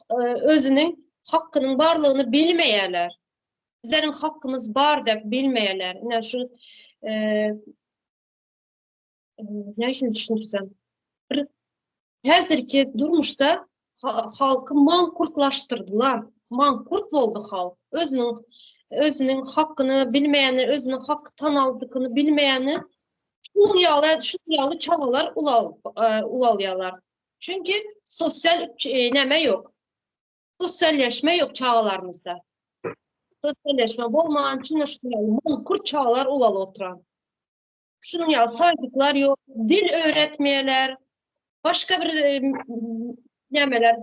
e, özüniň hakynyň barlygyny bilmeýärler. Bizleriň hakymyz bar diýip bilmeýärler. Ine şu e, nähili düşündirsem bir häzirki durmuşda halky mankurtlaşdyrdylar. Mankurt boldy halk. Özüniň özüniň hakyny bilmeýäni, özüniň hak tanaldygyny bilmeýäni şunuň ýaly, şunuň ýaly çagalar ulal, e, ulalýarlar. Çünki sosial e, näme ýok. Sosialleşme ýok çagalarymyzda. Sosialleşme bolman üçin şunuň ýaly mankurt çagalar ulalyp oturan. Şunuň ýaly saýtlar ýok, dil öwretmeýärler. Başga bir e, nämeler,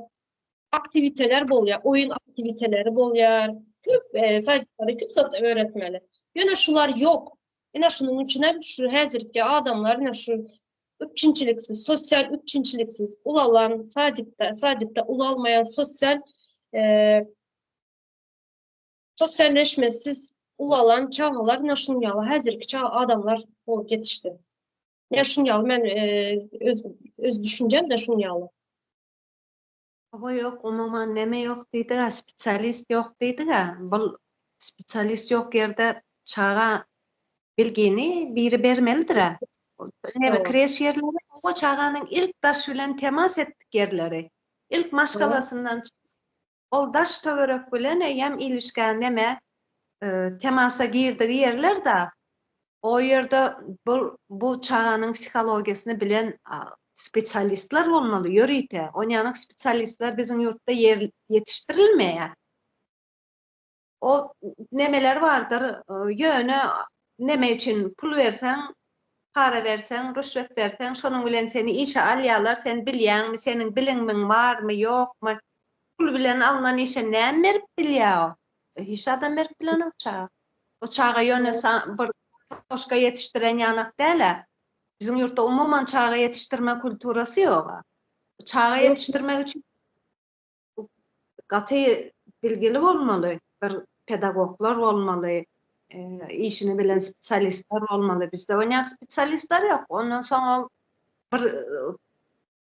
aktiwiteler bolýar, oýun aktiwiteleri bolýar. Köp e, saýtlary köp zat öwretmeli. Ýöne şular ýok. Ine şunuň üçin hem şu häzirki adamlar ine şu üpjünçiliksiz, sosial üpjünçiliksiz ulalan, sadikde, sadikde ulalmaýan sosial e, Sosialleşmesiz ulalan çagalar ine şunuň ýaly häzirki çaga adamlar bolup ýetişdi. Ine şunuň ýaly men öz öz düşünjem de şunuň ýaly. Hawa ýok umuman neme ýok diýdiga spesialist ýok diýdiga bul spesialist ýok ýerde çaga bilgini biri bermelidirä. Neme kreş ýerleri o çaganyň ilk daş bilen temas etdik ýerleri ilk maşgalasyndan Ol daş-töwerek bilen eýýäm ilişgä neme temasa girdigi ýerler-da. O ýerde bu bu çaganyň psihologiýasyny bilen spesialistler bolmaly ýörite. Onýanyk spesialistler biziň ýurtda ýer ýetişdirilmeýär. O nemeler bardyr, ýöne neme üçin pul berseň, para berseň, rüşwet berseň, şonuň bilen seni işe alýarlar, sen bilýäňmi, seniň bilimiň barmy, ýokmy? Pul bilen alnan işe näme berip bilýär o? Hiç zadam berip bilenok çaga. O çaga ýöne bir kartoşka ýetişdiren ýanak däl-ä. Biziň ýurtda umuman çaga ýetişdirme kulturasy ýog-a. Çaga ýetişdirmek üçin gaty bilgili bolmaly, bir pedagoglar bolmaly, işini bilen spesialistler bolmaly. Bizde onýak spesialistler ýok. Ondan soň ol bir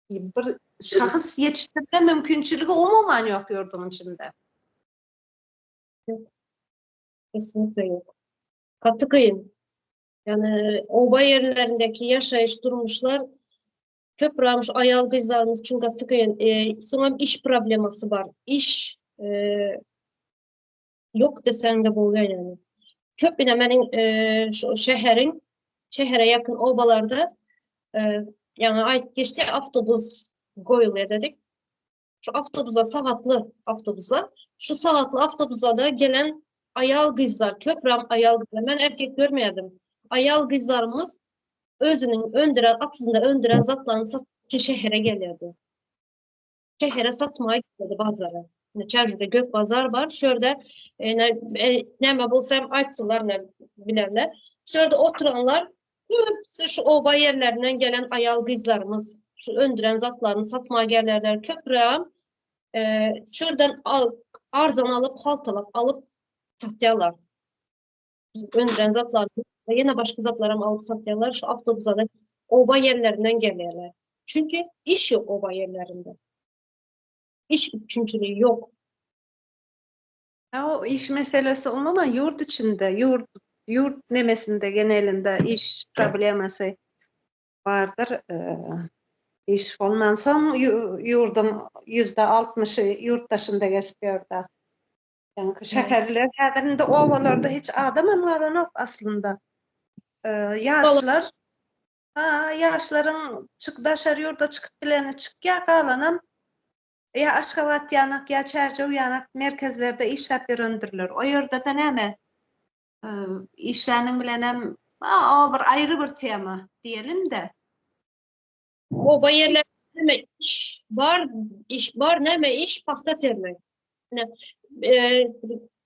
bir şahs ýetişdirme mümkinçiligi umuman ýok ýurduň içinde. Ýok. Kesinlikle ýok. Gaty kyn. Ýani oba ýerlerindäki ýaşaýyş durmuşlar Köpräk şu aýal gyzlarymyz üçin gaty kyn. E, soňam iş problemasy bar. Iş e, ýok deseň de bolýar ýani. Köp ine meniň e, şu şäheriň şähere ýakyn obalarda e, ýaňy aýdyp geçdi awtobus goýulýar dedik. Şu awtobusa sagatly awtobuslar. Şu sagatly awtobuslarda gelen aýal gyzlar, köpräk aýal gyzlar. Men erkek görmedim. Aýal gyzlarymyz özüniň öndüren, atyzynda öndüren zatlaryny satmak üçin şähere gelýärdi. Şähere satmaga gelýärdi bazara. Ine Çärjewde gök bazar bar. Şu ýerde ine e, näme bolsa hem aýtsalar ne bilerler. Şu ýerde oturanlar köpüsi şu oba ýerlerinden gelen aýal gyzlarymyz şu öndüren zatlaryny satmaga gelýärler. Köprägem e, şu ýerden al, arzan alyp, haltalap alyp satýarlar. Öndüren zatlaryny ýene başga zatlaram alyp satýarlar. Şu awtobuslarda oba ýerlerinden gelýärler. Çünki iş ýok oba ýerlerinde. Iş üpjünçiligi ýok. Ýa o iş meselesi umuman ýurt içinde, ýurt ýurt nemesinde genelinde iş problemasy bardyr. Iş bolmansoň ýurduň %60-y ýurt daşynda gezip ýör-de. Ýaňky şäherler häzir indi obalarda hiç adamam galanok aslynda. Ýaşlar ha ýaşlaryň çyk daşary ýurda çykyp bileni çykýar, galanam ýa Aşgabat ýanak, ýa Çärjew ýanak merkezlerde işläp ýörendirler. O ýerde-de näme işläniň bilenem o bir aýry bir tema diýelim-de. Oba ýerlerinde näme iş bar, iş bar, näme iş, pagta termek. Ine, e,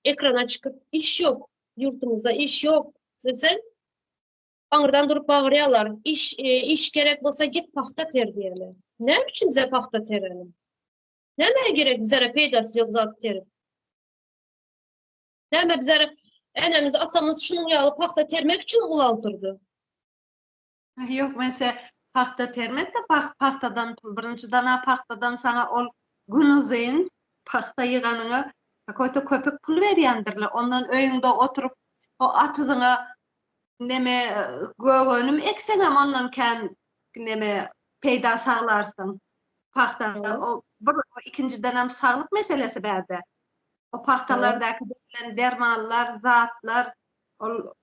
ekrana çykyp iş ýok, ýurtumyzda iş ýok. Diýse, aňyrdan durup bagyrýarlar, iş, e, iş gerek bolsa git pagta ter diýýärler. Näme üçin bize pagta tereli? Nämä gerek bizlere peýdasy ýok zat terip? Näme bizlere enemiz, atamyz şunuň ýaly pagta termek üçin ulaltyrdy? Ýok, men se pagta termek de pagtadan pul. Birinjiden ha pagtadan saňa ol gün uzyn pagta ýyganyňa kakoýto köpük pul berýändirler. Ondan öýüňde oturyp o atyzyňa neme gök önüm ekseňem ondan kän neme peýda saglarsyň. Pagta o bir ikinjidenem saglyk meselesi bärde. O pagtalardaky berlen dermanlar, zatlar ol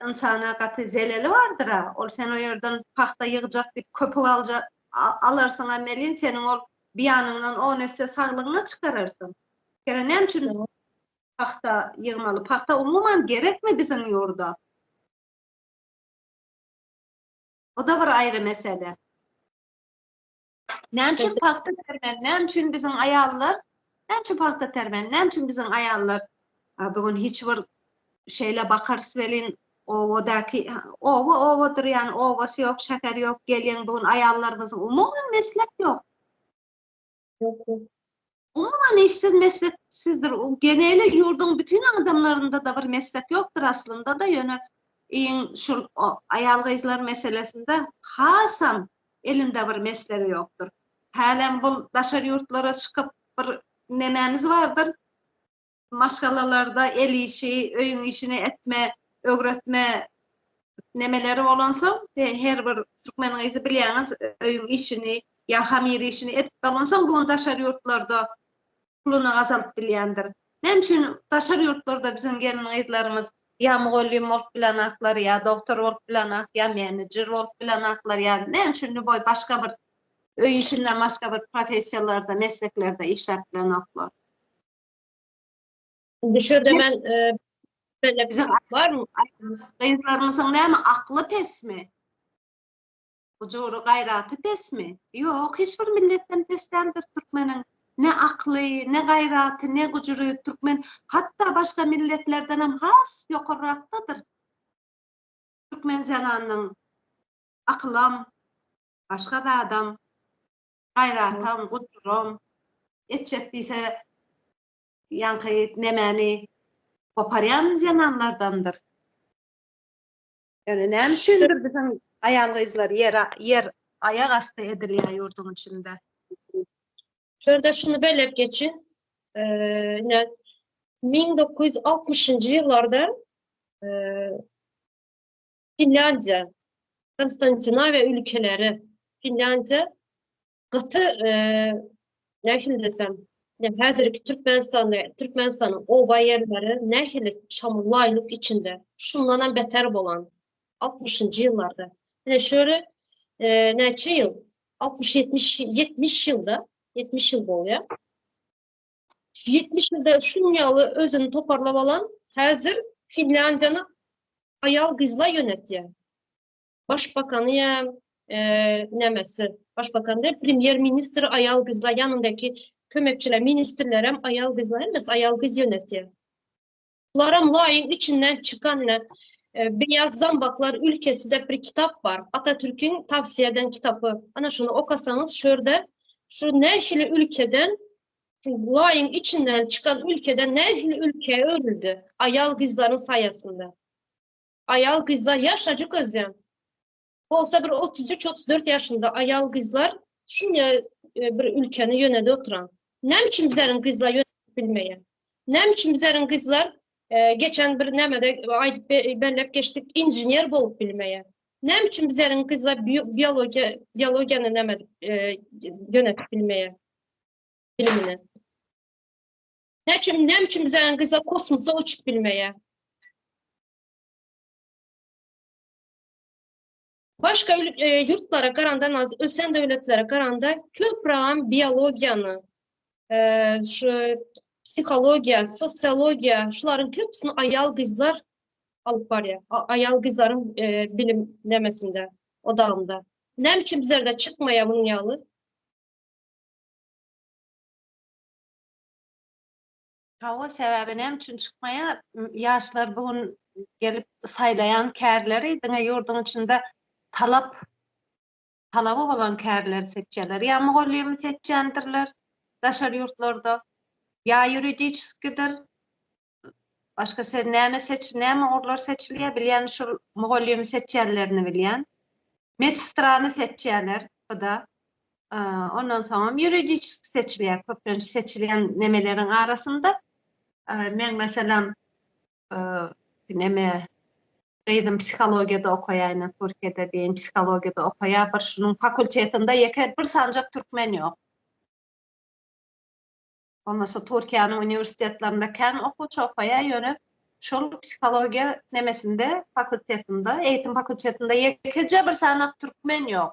ynsana gaty zeleli bardyr-a. Ol sen o ýerden pagta ýygjak diýip köpük aljak alarsyň-a melin seniň ol bir ýanyňdan on esse saglygyňa çykararsyň. Kere näme üçin pagta ýygmaly? Pagta umuman gerekmi biziň ýurda? O-da bir aýry mesele. Näme üçin pagta termeli? Näme üçin biziň aýallar? Näme üçin pagta termeli? Näme üçin biziň aýallar bu gün hiç bir şeýle bakarys welin obadaky oba obadyr ýani obasy ýok, şäheri ýok, gelýän bu gün aýallarymyzyň umuman meslek ýok. Ýok, ýok. Umuman işsiz mesleksizdir. Geneli ýurduň bütin adamlarynda-da bir meslek ýokdur aslynda-da, ýöne iň şul aýal-gyzlar meselesinde hasam elinde bir meslegi ýokdur. Hälem bul daşary ýurtlara çykyp bir nemämiz bardyr, maşgalalarda el işi, öýüň işini etme, öwretme nemeleri bolansoň, her bir türkmen gyzy bilýäňiz öýüň işini ýa hamyr işini edip bolansoň bu gün daşary ýurtlarda puluny gazalyp bilýändir. Näme üçin daşary ýurtlarda biziň gelin-gyzlarymyz ýa mugallym bolup bilenaklar, ýa dogtor bolup bilenak, ýa menejer bolup bilenaklar, ýa näme üçin lýuboý başga bir öý işinden başga bir professiýalarda, mesleklerde işläp bilenoklar? Indi şu ýerde men belläp Biziň barmy? Gyzlarymyzyň näme akly pesmi? Gujury gaýraty pesmi? Ýok, hiç bir milletden pes däldir türkmeniň. Ne akly, ne gaýraty, ne gujury türkmen hatda başga milletlerdenem has ýokarrakdadyr. Türkmen zenanynyň akylam, başga zadam, gaýratam, gujuram, etjek diýse ýaňky nemäni goparýan zenanlardandyr. Ýöne näme üçindir biziň aýal-gyzlar ýer ýer aýak asty edilýär ýurduň içinde. Şu ýerde şuny belläp geçin. Ine 1960-njy ýyllarda Finlýandiýa, Konstantinawiýa ülkeleri, Finlýandiýa gaty nähili desem, häzirki Türkmenistanda, Türkmenistanyň oba ýerleri nähili çamurlaýlyk içinde, şundanam beter bolan 60-njy ýyllarda. Ine şöyle näçe ýyl? 60-70 70 ýylda, 70 ýyl bolýar. Şu 70 ýylda şunuň ýaly özüni toparlap alan häzir Finlýandiýany aýal gyzlar ýönetýär. Başbakany ýa nämesi, başbakan däl, premýer ministr aýal gyzlar ýanyndaky kömekçiler, ministrlerem aýal gyzlar, hemmesi aýal gyz ýönetýär. Bularam laýyň içinden çykan ine Beyaz zambaklar ülkesi de bir kitap bar. Atatürk'ün tavsiye eden kitapy. Ana şunu okasaňyz şu ýerde şu nähili ülkeden şu laýyň içinden çykan ülkeden nähili ülkeye öwrüldi aýal gyzlaryň saýasynda. Aýal gyzlar ýaşajyk özem. Bolsa bir 33-34 ýaşynda aýal gyzlar şunýa bir ülkeni ýönede oturan. Näme üçin bizleriň gyzlar ýönetip bilmeýär? Näme üçin bizleriň gyzlar geçen bir nämede aýdyp belläp geçdik inžener bolup bilmeýär? Näme üçin bizleriň gyzlar biologiýa biologiýany näme edip ýönetip bilmeýär? Bilimini. Näme üçin näme üçin bizleriň gyzlar kosmosa uçup bilmeýär? Başga ýurtlara garanda az ösen döwletlere garanda köprägem biologiýany, şu psihologiýa, sosiologiýa şularyň köpüsini aýal gyzlar alyp barýar. Aýal gyzlaryň bilim nemesinde, odagynda. Näme üçin bizlerde çykmaýar munuň ýaly? Hawa, sebäbi näme üçin çykmaýar? Ýaşlar bu gün. gelip saýlaýan kärleri diňe ýurduň içinde talap talaby bolan kärleri seçýärler. Ýa mugallymy seçýändirler daşary ýurtlarda, ýa ýuridiçeskidir. Başga sen näme seç, näme ugurlar seçilýär? Bilýän şul mugallymy seçýänlerini bilýän. Medsestrany seçýärler bu-da. Ondan soňam ýuridiçeski seçilýär. Köplenç seçilýän nemeleriň arasynda. Meň meselem neme gyzym psihologiýada okaýar ine Türkiýede diýen psihologiýada okaýar. Bir şunuň fakultetinde ýeke bir sanjak türkmen ýok. Bolmasa Türkiýäniň uniwersitetlerinde kän okuwçy okaýar, ýöne şol psihologiýa nemesinde fakultetinde, eğitim fakultetinde ýekeje bir sanak türkmen ýok.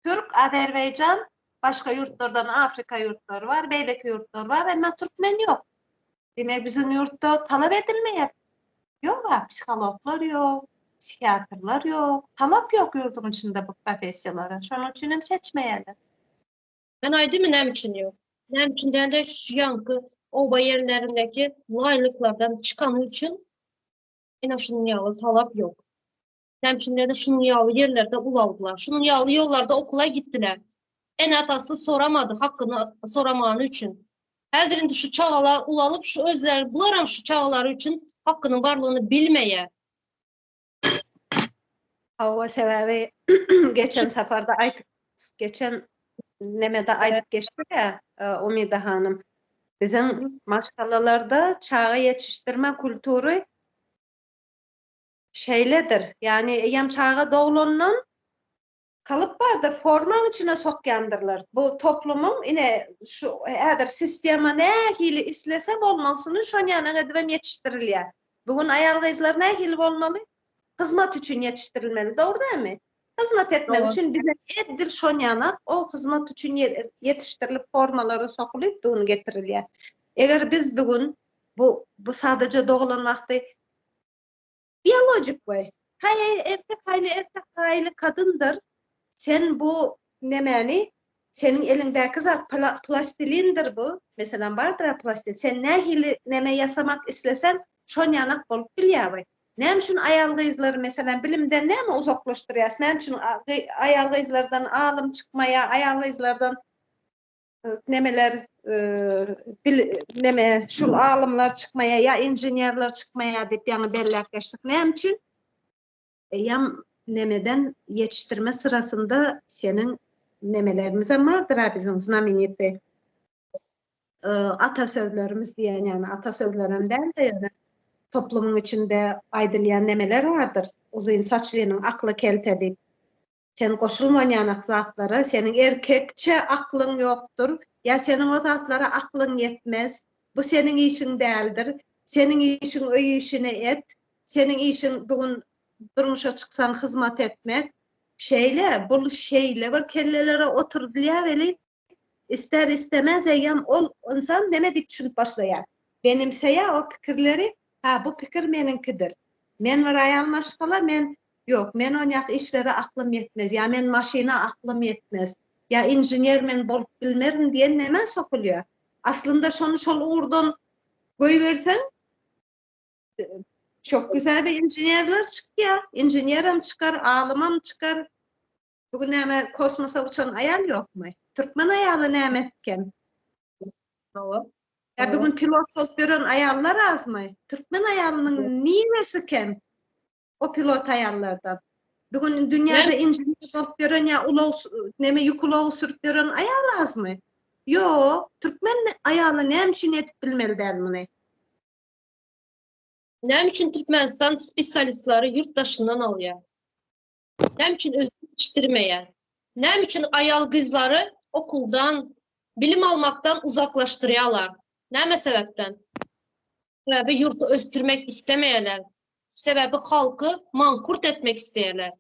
Türk, Azerbaýjan, başga ýurtlardan Afrika ýurtlary bar, beýleki ýurtlar bar, emma türkmen ýok. Diýmek, biziň ýurtda talap edilmeýär. Ýok-a, psihologlar ýok, psihiatrlar ýok, talap ýok ýurduň içinde bu professiýalara. Şonuň üçin hem seçmeýärler. Men aýdaymy näme üçin ýok? Näme üçin diýende şu ýaňky oba ýerlerindäki laýlyklardan çykany üçin ine şunuň ýaly talap ýok. Näme üçin diýende şunuň ýaly ýerlerde ulaldylar. Şunuň ýaly ýollarda okula gitdiler. Ene-atasy soramady hakyny soramany üçin. Häzir indi şu çagalar ulalyp şu özleri bularam şu çagalary üçin hakynyň barlygyny bilmeýär. Hawa sebäbi geçen saparda aýdyp geçen nemede aýdyp geçdik ya Umida hanym. Biziň maşgalalarda çaga ýetişdirme kultury şeýledir. Ýagny eýýäm çaga doglandan Kalyp bardyr, formaň içine sokýandyrlar. Bu toplumyň ine şu häzir sistema nähili islese bolmalysyny şon ýanak edibem ýetişdirilýär. Bu gün aýal-gyzlar nähili bolmaly? Hyzmat üçin ýetişdirilmeli, dogry dälmi? Hyzmat etmek üçin bize edil şon ýanak o hyzmat üçin ýetişdirilip formalara sokulyp bu gün getirilýär. Eger biz bu gün bu bu sadaja doglan wagty Biologik we haý erkek haýly erkek haýly kadyndyr. Sen bu nemäni seniň eliňdäki zat plastilindir bu. Meselem bardyr plastil. Sen nähili neme ýasamak isleseň şon ýanak bolup bilýär we. Näme üçin aýal gyzlary meselem bilimden näme uzaklaşdyrýas? Näme üçin aýal gyzlardan alym çykmaýar, aýal gyzlardan nemeler bil neme şul alymlar çykmaýar ýa inženerler çykmaýar diýip ýaňy belläp geçdik. Näme üçin? Eýýäm nemeden ýetişdirme syrasynda seniň nemelerimiz hem bardyr ha biziň znamenitý atasözlerimiz diýen ýagny atasözlerem däl-de ýöne toplumyň içinde aýdylýan nemeler bardyr. Uzyn saçlynyň akly kelte diýip. Sen goşulman ýanak zatlara, seniň erkekçe aklyň ýokdur, ýa seniň o zatlara aklyň ýetmez, bu seniň işiň däldir, seniň işiň öý işini et, seniň işiň bu gün durmuşa çyksaň hyzmat etmek. Şeýle, bul şeýle bir kellelere oturdylýar welin, Ister istemez eýýäm ol ynsan neme diýip düşünip başlaýar. Benimseýär o pikirleri, hä bu pikir meniňkidir. Men bir aýal maşgala, men ýok, men onýak işlere aklym ýetmez, ýa men maşyna aklym ýetmez, ýa inžener men bolup bilmerin diýen nämä sokulýar. Aslynda şony şol ugurdan goýberseň, çok güzel bir inženerler çykýar. Inženerem çykar, alymam çykar. Bu gün näme kosmosa uçan aýal ýokmy? Türkmen aýaly näme kem? Hawa. Ýa bu gün pilot bolup ýören aýallar azmy? Türkmen aýalynyň niresi kem? O pilot aýallardan. Bu gün dünýäde inžener bolup ýören ýa ulag näme ýük ulagy sürüp ýören aýal azmy? Ýok, türkmen aýaly näme üçin edip bilmeli däl muny? Näme üçin Türkmenistan spesialistleri ýurt daşyndan alýar? Näme üçin özüni ýetişdirmeýär? Näme üçin aýal-gyzlary okuwdan, bilim almakdan uzaklaşdyrýarlar? Näme sebäpden? Sebäbi ýurty ösdürmek islemeýärler. Sebäbi halky mankurt etmek isleýärler.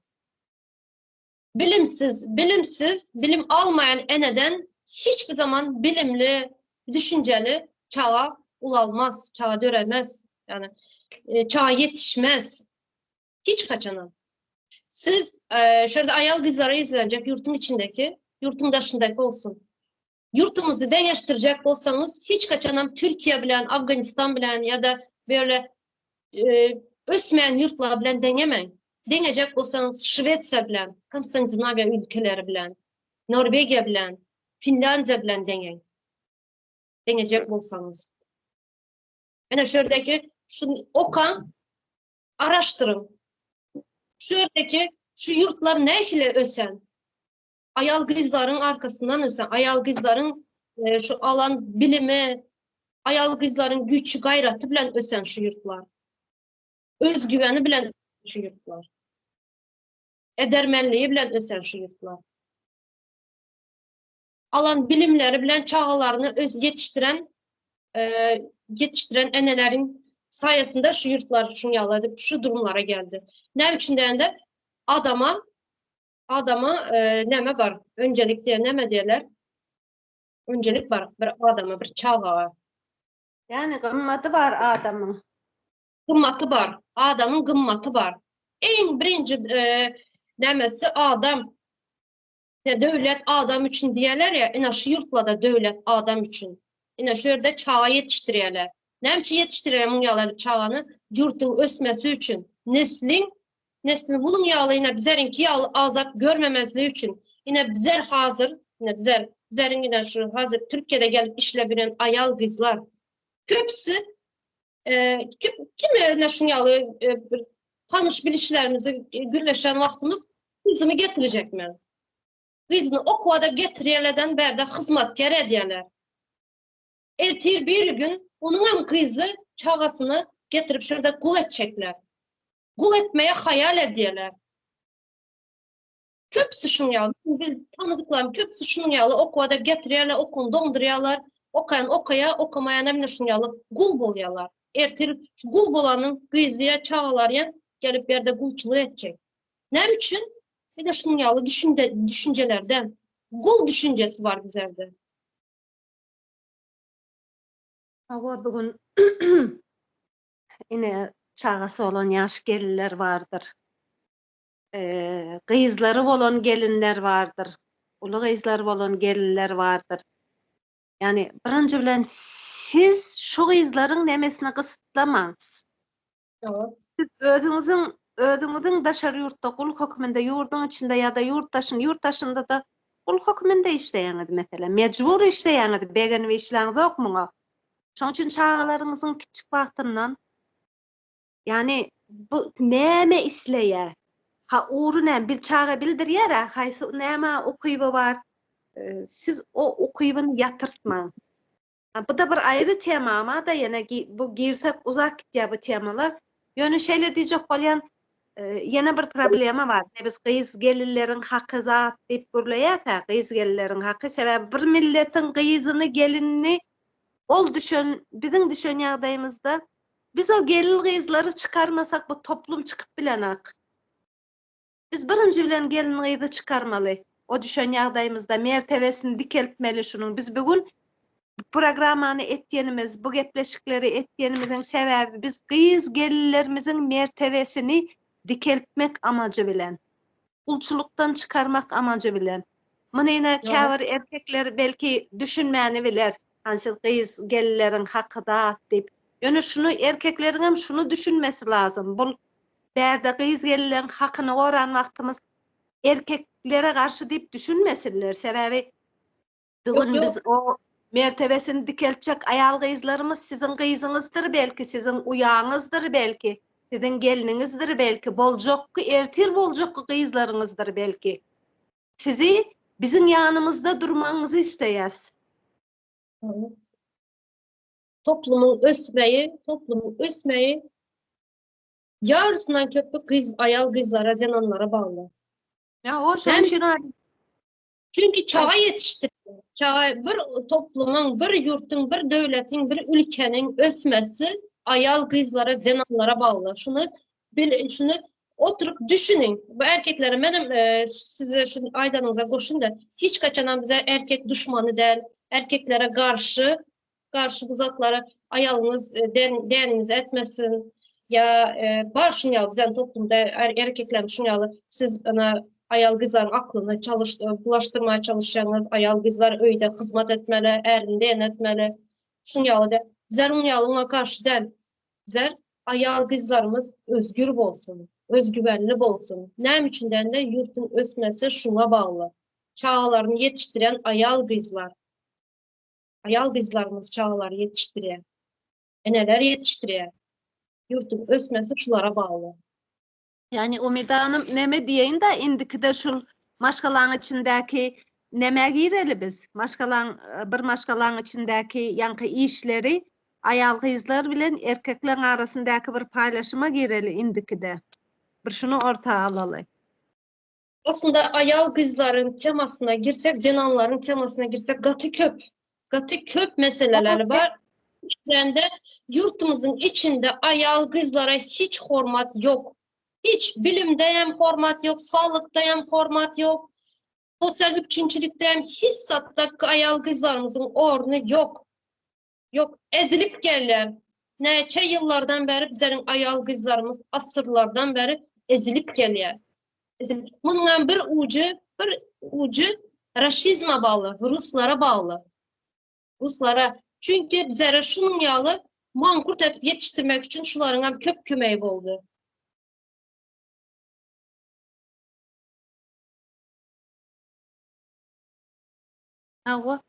Bilimsiz, bilimsiz, bilim almaýan eneden hiç bir zaman bilimli, düşünjeli çaga ulalmaz, çaga döremez. Ýagny e, çaga ýetişmez. Hiç haçanam. Siz e, şöyle aýal gyzlara ýüzlenjek ýurtuň içindeki, ýurtuň daşyndaky bolsun. Ýurtumyzy deňeşdirjek bolsaňyz, hiç haçanam Türkiýe bilen, Afganistan bilen ýa-da böyle e, Ösmeýän ýurtlar bilen deňemäň. Deňejek bolsaňyz Şwesiýa bilen, Konstantinawiýa ülkeleri bilen, Norwegiýa bilen, Finlýandiýa bilen deňeň. Deňejek bolsaňyz. Ene şu ýerdeki şu okaň, araşdyryň. Şu ýerdeki şu ýurtlar nähili ösen? Aýal gyzlaryň arkasyndan ösen, aýal gyzlaryň e, şu alan bilimi, aýal gyzlaryň güýçi, gaýraty bilen ösen şu ýurtlar. Özgüveni bilen şu ýurtlar. Edermenliği bilen ösen şu ýurtlar. Alan bilimleri bilen çagalaryny öz ýetişdiren e, ýetişdiren eneleriň saýasynda şu ýurtlar şuň ýaly edip şu durumlara geldi. Näme üçin diýende adama adama e, näme bar? Öncelik diýe näme diýerler? Öncelik bar bir adama, bir çagaga. Ýani gymmaty bar adamyň. Gymmaty bar. Adamyň gymmaty bar. Iň birinji e, nämesi adam. Ya döwlet adam üçin diýerler ya, ine şu ýurtlarda döwlet adam üçin. Ine şu ýerde çaga ýetişdirýärler. Näme üçin ýetişdirýärler muň ýaly edip çagany? Ýurtuň ösmesi üçin. Nesliň neslini munuň ýaly ine bizeriňki ýaly azap görmemezligi üçin. Ine bizer hazir, ine bizer, bizeriň ine şu hazir Türkiýede gelip işläp ýören aýal gyzlar. Köpüsi e, kim, kim ine şuň ýaly e, bir tanyş bilişlerimizi e, gürleşen wagtymyz gyzymy getirjek men. Gyzyny okuwa-da getirýärlerden bärde hyzmatker edýärler. Ertir bir gün onuň hem gyzy çagasyny getirip şurada gul etjekler. Gul etmeye hayal edýärler. Köpüsi şuň ýaly, biz tanydyklarym köpüsi şuň ýaly okuwa-da getirýärler, okuwyny doňdurýarlar. Okaýan okaýar, okamaýan hem şuň ýaly gul bolýarlar. Ertir şu gul bolanyň gyzy ýa çagalary hem gelip bu ýerde gulçulyk etjek. Näme üçin? Bir de şuň ýaly düşünde, düşünjelerden. Gul düşünjesi bar bizlerde. Hawa, bu gün ine çagasy bolan ýaş gelinler bardyr. Gyzlary bolan gelinler bardyr. Uly gyzlary bolan gelinler bardyr. Ýagny birinji bilen siz şu gyzlaryň nemesini gysytlamaň. Siz özüňiziň özüňiziň daşary ýurtda gul hökmünde ýurduň içinde ýa-da ýurt daşyn ýurt daşynda-da gul hökmünde işleýäňiz meselem. Mejbur işleýäňiz, begenip işläňzok muňa. Şonuň üçin çagalaryňyzyň kiçjik wagtyndan Ýagny bu näme isleýär? Ha ugry näme? Bir çaga bildirýär-ä, haýsy nämä ukyby bar. Siz o ukybyny ýatyrtmaň. Bu-da bir aýry tema ama-da ýene bu girsek uzak gitýär bu temalar. Ýöne şeýle diýjek bolýan, ýene bir problema bar. Biz gyz gelinleriň haky zat diýip gürleýäs-ä, gyz gelinleriň haky. Sebäbi bir milletiň gyzyny, gelinini ol düşen, biziň düşen ýagdaýymyzda Biz o gelin-gyzlary çykarmasak bu toplum çykyp bilenak. Biz birinji bilen gelin-gyzy çykarmaly. O düşen ýagdaýymyzda mertebesini dikeltmeli şunuň. Biz bu gün bu programmany etýenimiz, bu gepleşikleri etýenimiziň sebäbi biz gyz-gelinlerimiziň mertebesini dikeltmek amajy bilen. Gulçulykdan çykarmak amajy bilen. Muny ine käbir erkekler belki düşünmäni biler. Hany siz gyz gelinleriň haky zat diýip. Ýöne şuny erkekleriňem şuny düşünmesi lazym. Bul bärde gyz gelinleriň hakyny goran wagtymyz erkeklere garşy diýip düşünmesinler. Sebäbi bu gün biz o mertebesini dikeltjek aýal gyzlarymyz siziň gyzyňyzdyr belki, siziň uýaňyzdyr belki, siziň gelniňizdir belki, boljakky ertir boljakky gyzlaryňyzdyr belki. Sizi biziň ýanymyzda durmagyňyzy isleýäs. Toplumyň ösmegi, toplumyň ösmegi ýarysyndan köpi gyz, aýal gyzlara, zenanlara bagly. Ýa o şonuň üçin aýdym. Çünki çaga ýetişdirýär. Çaga bir toplumyň, bir ýurtuň, bir döwletiň, bir ülkeniň ösmesi aýal gyzlara, zenanlara bagly. Şuny bil, şuny oturyp düşüniň. Bu erkeklere menem e, size şu aýdanyňyza goşun-da, hiç haçanam bize erkek duşmany däl, erkeklere garşy, garşy bu zatlara aýalyňyz e, den, däniňizi etmesin. Ýa e, bar şuň ýaly bizem toplumda er, erkekler şuň ýaly siz ana aýal gyzlaryň aklyny çalyş, e, bulaşdyrmaya çalışýaňyz, aýal gyzlar öýde hyzmat etmeli, ärini den etmeli. Şuň ýaly de. Bizler oň ýaly oňa garşy däl. Bizler. Aýal-gyzlarymyz özgür bolsun, özgüwenli bolsun. Näme üçin dände ýurtuň ösmesi şuňa bagly. Çagalaryny ýetişdirýän aýal-gyzlar. Aýal-gyzlarymyz çagalary ýetişdirýär. Eneler ýetişdirýär. Ýurtuň ösmesi şulara bagly. Ýagny Umyda hanym neme diýeýin-dä indikide şul maşgalaň içindäki nämä gireli biz? Maşgalaň bir maşgalaň içindäki ýaňky işleri aýal-gyzlar bilen erkekleň arasyndaky bir paýlaşyma gireli indikide. Bir şuny orta alaly. Aslynda aýal-gyzlaryň temasyna girsek, zenanlaryň temasyna girsek gaty köp, gaty köp meseleler bar. Içinde ýurtumyzyň içinde aýal-gyzlara hiç hormat ýok. Hiç bilimde hem hormat ýok, saglykda hem hormat ýok, sosial üpjünçilikde hem hiç zatda aýal-gyzlarymyzyň orny ýok. Ýok, ezilip gelýär. Näçe ýyllardan bäri bizleriň aýal-gyzlarymyz asyrlardan bäri ezilip gelýär. Munuň hem bir ujy, bir ujy raşizme bagly, ruslara bagly. Ruslara. Çünki bizlere şunuň ýaly mankurt edip ýetişdirmek üçin şularyň hem köp kömegi boldy. Hawa.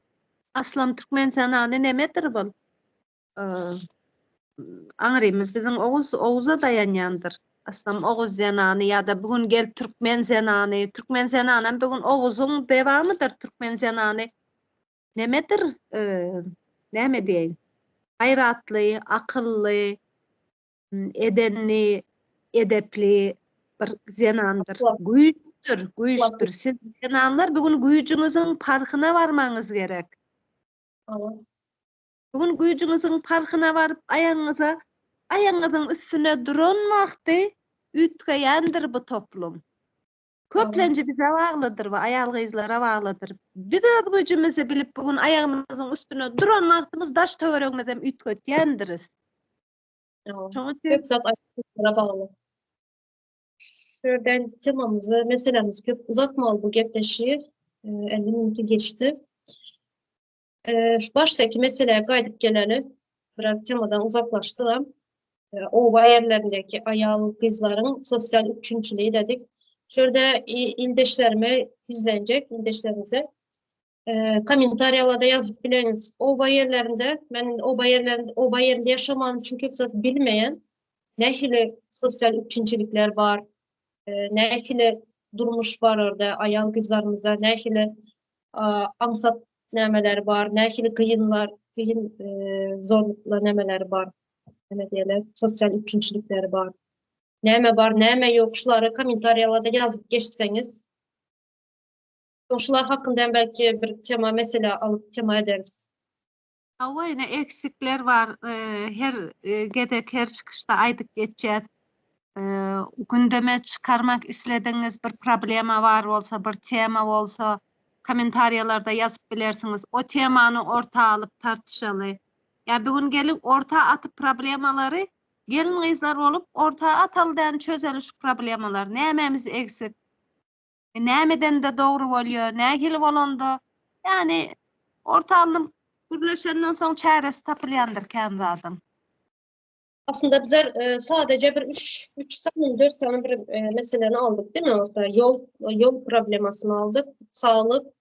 Aslam türkmen zenany nemedir bul? Aňrymyz biziň oguz oguza daýanýandyr. Aslam oguz zenany ýa-da bu gün gel türkmen zenany, türkmen zenanam bu gün oguzyň dewamydyr türkmen zenany. Nemedir? Näme diýeýin? Gaýratly, akylly, edenli, edepli bir zenandyr. Güýçdür, güýçdür. Siz zenanlar bu gün güýjüňiziň parhyna barmagyňyz gerek. Bu gün güýjüňiziň parhyna baryp aýagyňyza, aýagyňyzyň üstüne duran wagty üýtgeýändir bu toplum. Köplenji bize baglydyr we aýal-gyzlara baglydyr. Biz öz güýjümizi bilip bu gün aýagymyzyň üstüne duran wagtymyz daş-töweregimizem üýtgetýändiris. Şonuň üçin köp zat aýdymlara bagly. Şu ýerden temamyzy, meselemizi köp uzatmaly bu gepleşigi. 50 minuty geçdi. Şu başdaky meselä gaýdyp geleli. Biraz temadan uzaklaşdygam. Oba ýerlerindäki aýal gyzlaryň sosial üpjünçiligi dedik. Şu ýerde ildeşlerime ýüzlenjek, ildeşlerimize. Kommentariýalarda ýazyp bileňiz. Oba ýerlerinde, men indi oba ýerlerinde, oba ýerinde ýaşamanym üçin köp zat bilmeýän. Nähili sosial üpjünçilikler bar, nähili durmuş bar orda, aýal gyzlarymyza nähili aňsat nämeler bar, nähili kynlar, kyn zorluklar nämeler bar, näme diýerler, sosial üpjünçilikleri bar. Näme bar, näme ýok, şulary kommentariýalarda ýazyp geçseňiz, Şular hakynda hem belki bir tema mesele alyp tema ederis. Hawa ine eksikler bar her gezek her çykyşda aýdyp geçýäs. Gündeme çykarmak isledigiňiz bir problema bar bolsa bir tema bolsa kommentariýalarda ýazyp bilersiňiz. O temany orta alyp tartyşaly. Ýa bu gün geliň orta atyp problemalary gelin gyzlar bolup orta ataly däni çözeli şu problemalary. Nämämiz eksik? Näme edende dogry bolýar, nähili bolanda, ýagny orta alnyp gürleşenden soň çäresi tapylýandyr kän zadyň. Aslynda bizler e, sadece bir 3 3 sany 4 sany bir e, meseleni aldyk değil mi orta? Yol yol problemasyny aldyk. Sağlık,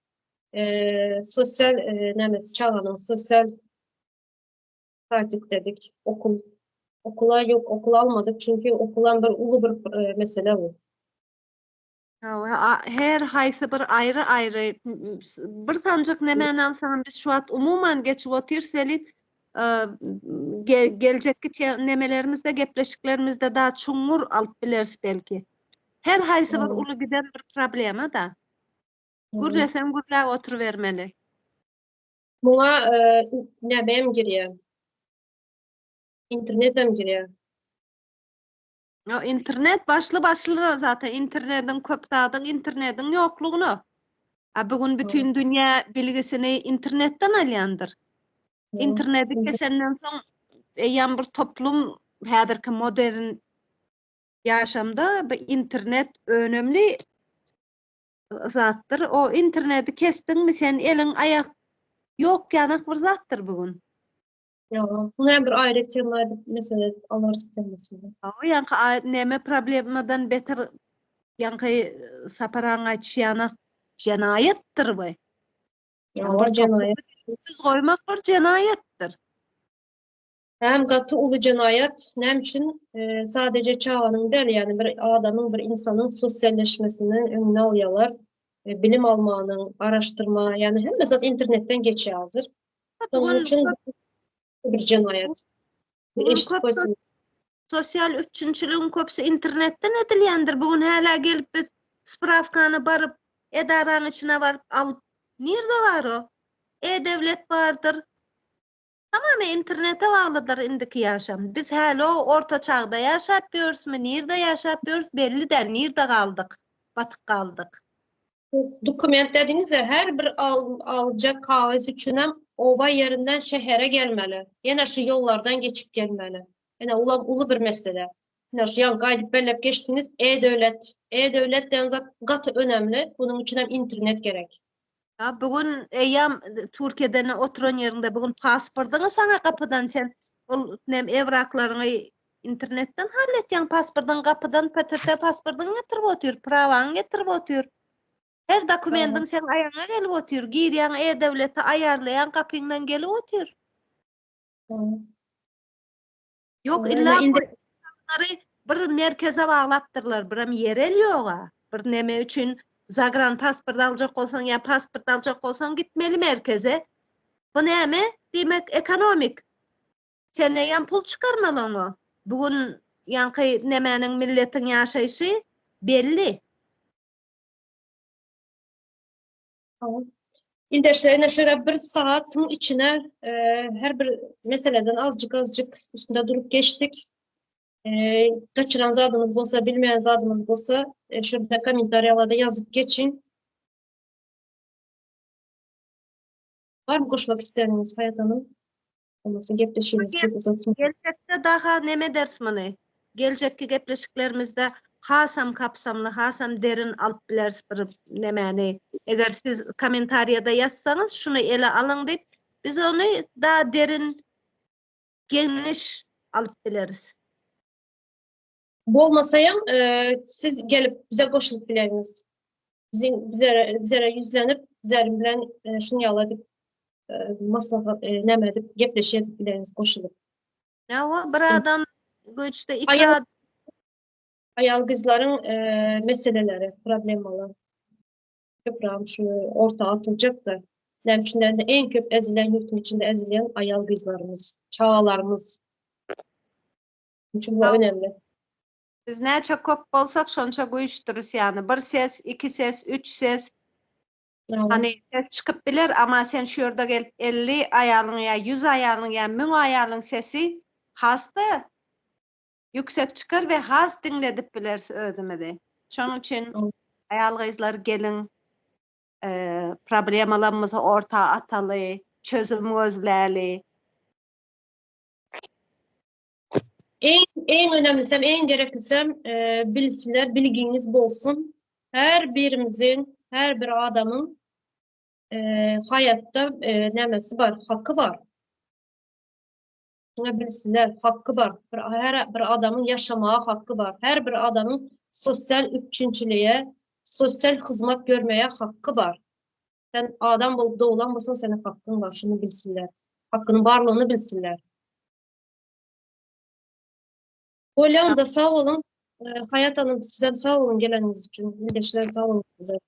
e, sosyal e, nämesi çaganın sosyal tazik dedik. Okul okula yok okul almadyk çünki okulan bir ulu bir e, mesele bu. Her haýsy bir aýry-aýry bir sanjak nemäni alsaňam biz şu wagt umuman geçip otyrys welin geljekki nemelerimizde gepleşiklerimizde daha çuňňur alyp bileris belki. Her haýsy bir uly giden bir problema-da. Gürleseň gürläp oturybermeli. Muňa näme hem girýär? Internet hem girýär. Ýo internet başly başlyna zaten internediň köp zadyň internediň ýoklugyna. A bu gün bütün dünýä bilgisini internetden alýandyr. Interneti kesenden soň eýýäm bir toplum häzirki modern ýaşamda bu internet önemli zatdyr. O interneti kesdiňmi sen eliň aýak ýok ýanak bir zatdyr bu gün. Ýa, bunu hem bir aýry tema edip mesele edip alarys temasyny. Hawa, ýaňky neme problemadan beter ýaňky Sapar agaň aýdyşy ýanak jenaýatdyr bu. Ýa, jenaýat. Siz goýmak bir jenaýatdyr. Hem gaty uly jenaýat. Näme üçin? Sadece çaganyň däl, ýagny bir adamyň, bir ynsanyň sosialleşmesiniň öňüni alýarlar. Bilim almanyň, araşdyrma, ýagny hemme zat internetden geçýär hazir. Şonuň üçin bir jenaýat. Eşidip goýsaňyz. Sosial üpjünçiligiň köpüsi internetden edilýändir. Bu gün hälä gelip biz sprawkany baryp, edaranyň içine baryp alyp, nirde bar o? E-döwlet bardyr. Tamamy internete baglydyr indiki ýaşam. Biz häli o orta çagda ýaşap ýörüsmi, nirde ýaşap ýörüs belli däl, nirde galdyk, batyp galdyk. Dokument dediňiz-de her bir aljak kagyz üçinem oba ýerinden şähere gelmeli. Ýene şu ýollardan geçip gelmeli. Ine ulam uly bir mesele. Ine şu ýaňky aýdyp belläp geçdiňiz e-döwlet. E-döwlet diýen zat gaty önemli. Bunuň üçinem internet gerek. Ya bu gün eýýäm Türkiýede oturan ýeriňde bu gün pasportyňy saňa gapydan sen ol nem ewraklaryňy internetden halletýäň pasportyň gapydan PTT pasportyňy getirip otyr, prawaňy getirip otyr. Her dokumendiň seň aýagyňa gelip otyr. Girýäň e-döwlete aýarlaýaň gapyňdan gelip otyr. Ýok illa bir merkeze baglapdyrlar, birem ýerel ýoga. Bir neme üçin zagran pasport aljak bolsaň ýa pasport aljak bolsaň gitmeli merkeze. Bu näme? Diýmek ekonomik. Sen eýýäm pul çykarmaly oňa. Bu gün ýaňky nemäniň milletiň ýaşaýşy belli. Ildeşler ine şöyle bir saatyň içine e, her bir meseleden azjyk azjyk üstünde durup geçdik. E, kaçıran zadymyz bolsa, bilmeýän zadymyz bolsa, e, şurada kommentariýalarda ýazyp geçin. Var mı goşmak isteýäniňiz Hayat Hanım? Olmasa gepleşigimizi çok uzatma. Geljekde daha neme ders muny? Geljekki gepleşiklerimizde hasam kapsamly, hasam derin alyp bileris bir nemäni. Eger siz kommentariýada ýazsaňyz, şuny ele alyň diýip, biz ony daha derin, geniş alyp bileris. Bolmasa hem e, siz gelip bize goşulyp bileriniz. Bizim bizlere, bizlere ýüzlenip, bizler bilen e, şuny ýaly edip e, maslahat e, näme edip gepleşik edip bileriniz goşulyp. Ýa bir adam güýçde iki adam Aýal gyzlaryň e, meseleleri, problemalar. Köpräm şu orta atyljak da. Näme üçin de en köp ezilen ýurtuň içinde ezilen aýal gyzlarymyz, çagalarymyz. Üçin bu önemli. Biz näçe köp bolsak şonça güýçdüris ýagny bir ses, iki ses, üç ses. Hani ses çykyp biler ama sen şu ýerde gelip 50 aýalyň ýa 100 aýalyň ýa 1000 aýalyň sesi has-da ýüksek çykar we has diňledip bileris özümizi. Şonuň üçin aýal-gyzlar geliň problemalarymyzy orta ataly, çözüm gözläli. Eň, eň önemlisem, eň gereklisem e, bilsinler, bilgiňiz bolsun. Her birimiziň, her bir adamyň e, haýatda e, nämesi bar, haky bar. Şuna bilsinler, haky bar. Bir, her bir adamyň ýaşamaga haky bar. Her bir adamyň sosial üpjünçiliğe, sosial hyzmat görmeye haky bar. Sen adam bolup doglan bolsaň, seniň hakyň bar, şuny bilsinler. Hakynyň barlygyny bilsinler. Bolýan da sag boluň. Haýat Hanım sizem sag boluň geleniňiz üçin. Ildeşler sag boluň size.